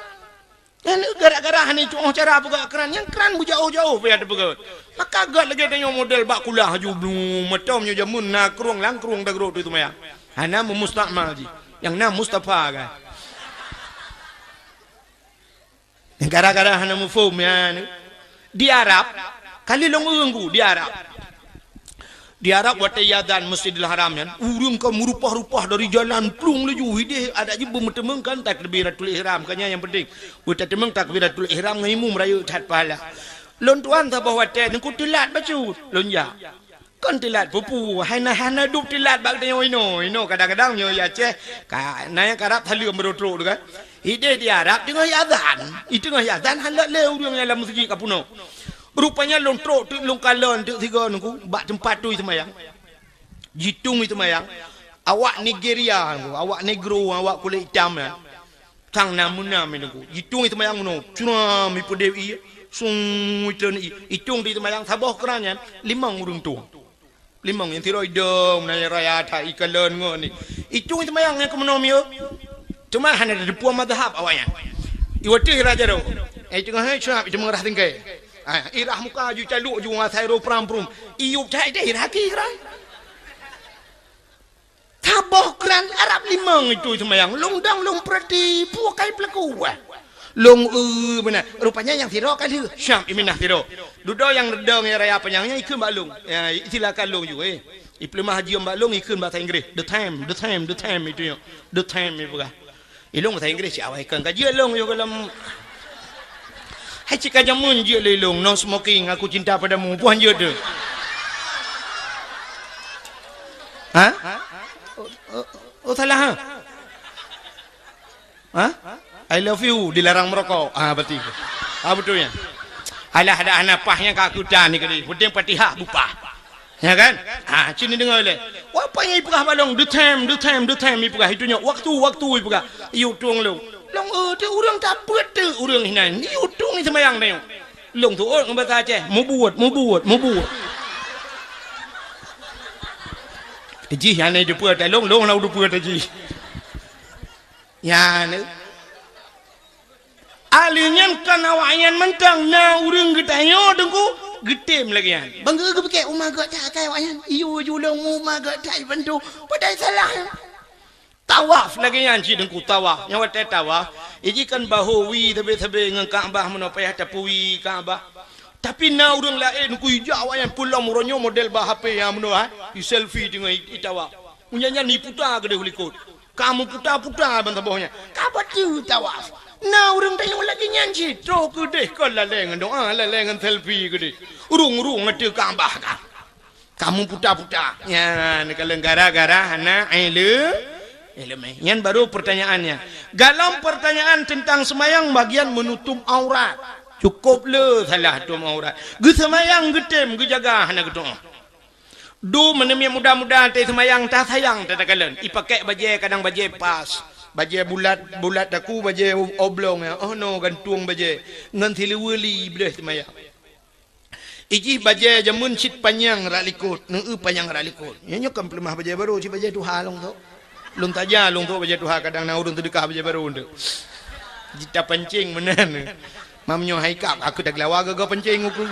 Nyan gara-gara hana tuoh cara peugah kran, nyang kran beujaoh-jaoh payah teupeugah. Maka gét lagée tanyoe model bak kulah haju blu, meutom nyoe jameun na krueng lam krueng dagroe tu seumayang. Hana meumustakmal jih. Nyang na Mustafa kan. Gara-gara hana muphom nyan. Di Arab, kali lôn ureueng ku di Arab. Di Arab watée iazan Masjidil Haram nyan, ureueng ka meurupah-rupah dari jalan plueng laju, ideh adak jih beumeuteumeung kan takbiratul ihram, kan nyan nyang penting. Beutateumeung takbiratul ihram ngon imum rayeuk that pahala. Lôn tuan saboh watée teungku teulat bacut, lôn jak. Kon teulat peue-peue, hana-hana dub teulat bak geutanyoe inoe. Inoe kadang-kadang nyoe i Aceh, ka na nyang karab saleuem beureutrok tu kan. Ideh di Arab teungoh iazan, i teungoh iazan hana lé ureueng nyang lam meuseujid ka peunoh. Rupanya lôn trok teuk lôn kalon teuk sigoe nungku bak teumpat tui seumayang. Jitueng i seumayang, awak Nigeria nungku, awak negro, awak kulét itam nyan. Sang na meunam i nungku. Jitueng i seumayang meunoe, curam i peudeh ie, sung i treun ie. Itueng di seumayang saboh keuran nyan limong ureueng tueng. Limong nyang sidroe idong, na nyang raya that ikalon ngon ni. Itueng i seumayang nyang keumeunoe miyueb. Teuma hana teupeue mazhab awaknyan. I watée raja roh. Eh teungoh hai cuab i teumong rhah tinggai. Ah, i rhah muka ju caluk ju ngasai roh pram-prum. Iyueb that ideh i rhah aki kran. Saboh kran Arab limong itu seumayang. Lôn dong lôn peurati peue kai peulaku wah. Lôn eu beuna. Rupanya nyang sidroe ka lheueh. Syam iminah sidroe. Dudoe nyang reudong nyang raya panyang nyan ikheun bak lôn. Ya, silakan lôn ju eh. Ipeuleumah jeuem bak lôn ikheun bahasa Inggris. The time, the time, the time itu nyo. The time ipeugah. Ilôn bahasa Inggris cit awai kheun ka jeuet lôn yoh gohlom. Hai cit ka jameun jeuet lé lôn, no smoking, aku cinta padamu. Puan jeuet tu. Ha? Oh, oh, oh, salah ha? Ha? I love you dilarang merokok. Ah, berarti. Ah, betul ya. Alah ada hana pah nyang ka aku tan ni kali. Penting Fatihah bupah. Ya kan? Ha, cit neudeungoe lé. Wapa nyang ipeugah bak lôn, the time, the time, the time ipeugah. Itu nyoe waktu, waktu ipeugah. Iyueb tueng lôn. Lôn eu teuk ureueng tapeue teuk ureueng hinan. Iyueb tueng i seumayang tanyoe. Lôn tuôt ngon basa Aceh, mubuet, mubuet, mubuet. Jih hana teupeue ta lôn, lôn hana teupeue ta jih. Nyan. Ahli nyan kon awaknyan mantong na ureueng geutanyoe teungku geutem lagée nyan. Bangga geupike uma geuh that akai awaknyan. Iyo ju lôn uma geuh that ibantu. Padahai salah. Tawaf lagée nyan cit teungku tawaf. Nyang watée tawaf, iji kan bahô wie sabe-sabe ngon Ka'bah meunoe payah tapeuwie Ka'bah. Tapi na ureueng laén teungku ijak awaknyan peulom uroe nyoe model bah H P nyang meunoe ha. I selfie teungoh i, i tawaf. Meunyan nyan iputa keudeh u likot. Ka meuputa-puta ban saboh nyan. Ka bateue tawaf. Na ureueng tanyoe lagée nyan cit. Troh keudeh kon lalée ngon doa, lalée ngon selfie keudeh. Ureueng-ureueng ateueh Ka'bah ka. Ka meuputa-puta. Nyan, neukalon gara-gara hana ile-, ileumé. Nyan baru pertanyaannya. Galom pertanyaan tentang seumayang bagian menutup aurat. Cukup le salah tuem aurat. Geuseumayang geutem geujaga hana geutuoh. Du meuneumiet muda-muda teuh seumayang tasayang tatakalon. Ipakèk bajèe kadang bajèe pas. Bajèe bulat, bulat taku, bajèe oblong ya. Oh no gantung bajèe. Ngon siluweue li bleuh seumayang. Ijih bajèe jameun cit panyang rak likot, neueu panyang rak likot. Nyoe nyoe kan peuleumah bajèe barô cit bajèe tuha lông tu. Lôn taja lông tu bajèe tuha kadang na ureueng teudeukah bajèe barô tu. Jita pancing meunan. Mam nyoe hai kap aku dah gelawa gaga pancing uku.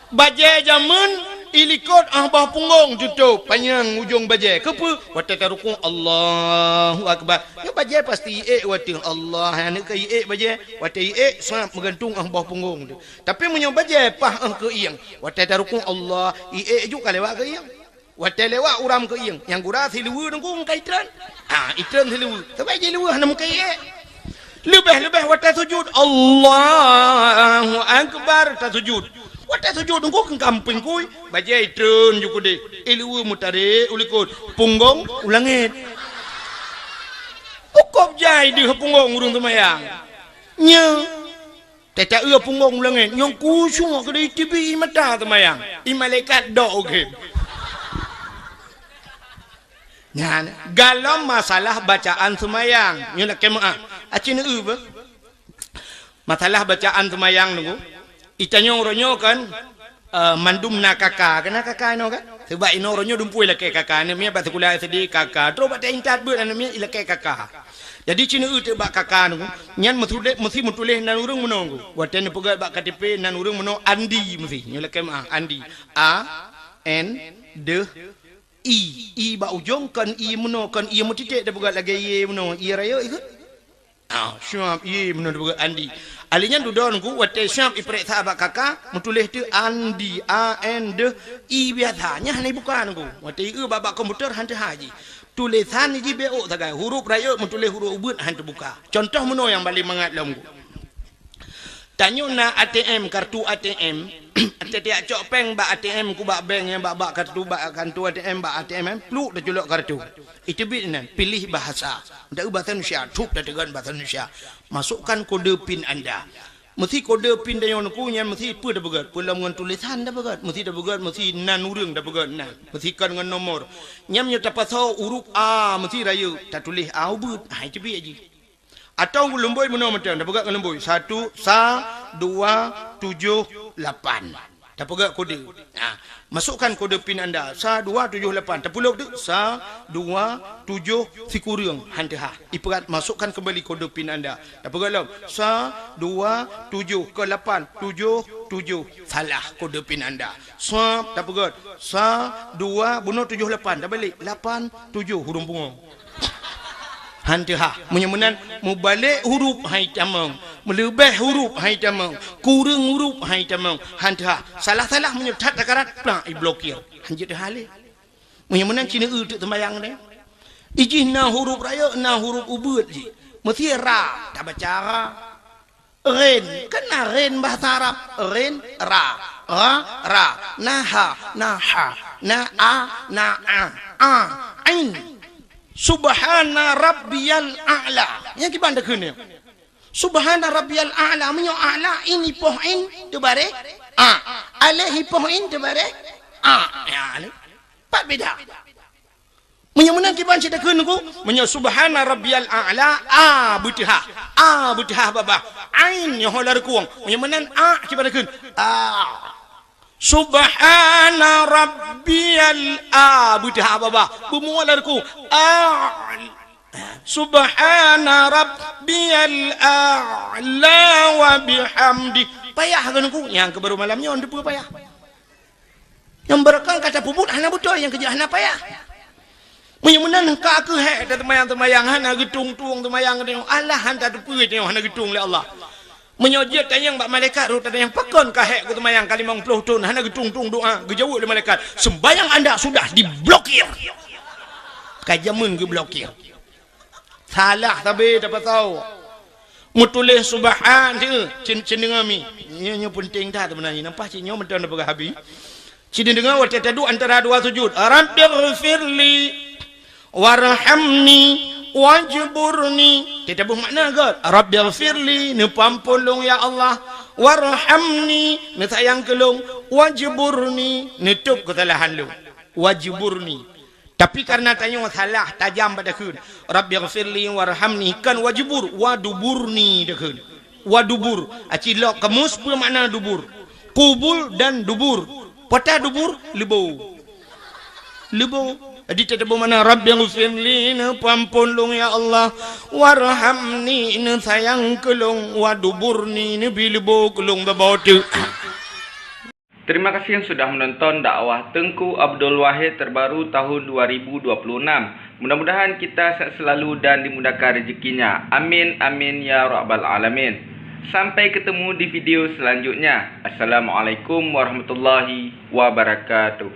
Bajèe jameun ilikot ah bah punggong tutôp panyang ujong bajèe. Keupeue? Watèe tarukuk Allahu Akbar. Nyoe bajèe pasti iék watèe Allah. Aneuk ka iék bajèe. Watèe iék sab meugantung ah bah punggong tu. Tapi meunyoe bajèe pah ah keu ieng. Watèe tarukuk Allah, iék ju ka lewat keu ieng. Watèe lewat uram keu ieng, nyang gura siluweue nungku ka itreun. Ha, itreun siluweue. Sabab jiluweue hana mungken iék. Leubeh-leubeh watèe sujud, Allahu Akbar, tasujud. Watèe sujud nungku keu kampeng kui, bajèe itreun ju keudeh. Iluweue meutarek u likot, punggong u langét. Ukôb jai deuh punggong ureueng seumayang. Nyoe. Teuta eu punggong u langét, nyoe khusyuk keudeh, iteubiet ie mata seumayang. Ie malaikat dok u gét. Nyan, galom masalah bacaan seumayang. Nyoe lakée meu'ah. Aci neu eu beuh. Masalah bacaan seumayang nunggu. Itanyong uroe nyoe kan, eh, mandum na kaka. Keunan kaka inoe kan? Sabab inoe uroe nyoe dumpeue lakée kaka. Aneuk miet bak sikula S D kaka. Troh bak intat beuet aneuk miet ilakée kaka. Jadi, ci neu eu teuk bak kaka nunggu. Nyan meutuléh, meusi meutuléh nan ureuëng meunoe nunggu. Watée neupeugét bak K T P nan ureuëng meunoe Andi meusi. Nyoe lakée meu'ah, Andi. A, N, D, I. I bak ujong kon ie meunoe, kon ie meutiték tapeugét lagée ie meunoe, ie rayeuk ikot. Ah, siap ie meunoe tapeugét Andi. Alèh nyan dudoe nunggu watée siap ipeuriksa bak kaka, meutuléh teuk Andi, A N D I biasa. Nyan hana ibuka nunggu. Watée ie bak, bak komputer han teuhah jih. Tulésan jih bék ôk sagai. Huruf rayeuk meutuléh huruf ubeuet han teubuka. Cuntoh meunoe nyang paleng mangat lom nunggu. Tanyoe na A T M, kartu A T M. Tiep-tiep cok péng bak A T M, ku bak bank nyang bak, bak kartu, bak kartu A T M, bak A T M, pluek teuculok kartu. Iteubiet nan, pilih bahasa. Ndak eu bahasa Indonesia, thup tateugon bahasa Indonesia. Masukkan kode pin anda. Meusi kode pin tanyoe nunggu nyan meusi peue tapeugét, peue lom ngon tulésan tapeugét, meusi tapeugét, meusi nan ureuëng tapeugét nan, meusi kon ngon nomor. Nyan meunyoe tapasoe huruf A meusi rayeuk, tatuléh A ubeuet, hai teubiet jih. Atawa lumbôi meunoe mantong, tapeugét ngon lumbôi. Satu, sa, dua, tujoh, lapan. Tapeugét kode. Nah, masukkan kode pin anda. Sa, dua, tujoh, lapan. Tapulop teuk. Sa, dua, tujoh, sikureueng. Han teuhah. Ipeugét masukkan kembali kode pin anda. Tapeugét lom. Sa, dua, tujoh, ke lapan. Tujoh, tujoh. Salah kode pin anda. Sa, tapeugét. Sa, dua, bunoe tujoh, lapan. Tabalek. Lapan, tujoh. Hurung pungo. Han teuhah. Meunyoe meunan, mubalek huruf hai tamong, meuleubeh huruf hai tamong, kureueng huruf hai tamong, han teuhah. Salah-salah meunyoe that takarat, plak iblokir. Han jeuet teuhah lé. Meunyoe meunan ci neu eu teuk seumayang deh. Ijih na huruf rayeuk, na huruf ubeuet jih. Meusi ra, tabaca ra. Ghin, kan na ghin bahasa Arab. Ghin, ra. Ra, ra. Na ha, na ha. Na a, na a. A, ain. Subhana rabbiyal a'la. Nyang kiban takheun nyoe. Subhana rabbiyal a'la. Meunyoe a'la, in ipoh in, teubareh a. Aleh ipoh in, teubareh a. Ya, aleh. Pat beda. Meunyoe meunan kiban cit takheun nunggu, meunyoe subhana rabbiyal a'la, a beuteuhah. A beuteuhah babah. Ain nyoe ho lam rukung. Meunyoe meunan a kiban takheun. A. Subhana rabbiyal a beuteuhah babah. Beumua lam rukung. A. Subhana rabbiyal a'la wa bihamdi. Payah keu nunggu. Nyang keu baru malam nyoe, teupeue payah. Nyang beureukan ka tapeubuet hana beutôi, nyang keujeuet hana payah. Meunyoe meunan ka keuh hék taseumayang-seumayang hana geutung-tung seumayang tanyoe, alah han tateupeue tanyoe hana geutung lé Allah. Meunyoe jeuet tanyong bak malaikat rot tanyong pakon ka hék keu seumayang ka limong ploh thon hana geutung-tung doa, geujaweueb lé malaikat, "Sembahyang anda sudah diblokir." Ka jameun geublokir. Salah sabe tapasoe. Meutuléh subhan, cen, cen deungoe mi. Nyoe, nyoe peunteng that seubeunajih. Nampak cit nyoe mantong tapeugah habéh. Cit deungoe watée taduek antara dua sujud. Rabbighfirli warhamni wajburni. Teutabeuh makna gét. Rabbighfirli, neupeuampon lôn ya Allah. Warhamni, neusayang keu lôn. Wajburni, neutôb keusalahan lôn. Wajburni. Tapi kareuna tanyoe salah tajam bak takheun, "Rabbighfirli warhamni," kon wajbur, waduburni takheun. Wadubur, aci lok kamus peue makna dubur? Kubul dan dubur. Pota dubur, leubo. Leubo. Jadi teutabeuh makna, "Rabbighfirli," neupeuampon lôn ya Allah, "warhamni," neusayang keu lôn, "waduburni," neubi leubo keu lôn saboh teuk. Terima kasih yang sudah menonton dakwah Teungku Abdul Wahid terbaru tahun dua ribu dua puluh enam. Mudah-mudahan kita sehat selalu dan dimudahkan rezekinya. Amin, amin, ya rabbal alamin. Sampai ketemu di video selanjutnya. Assalamualaikum warahmatullahi wabarakatuh.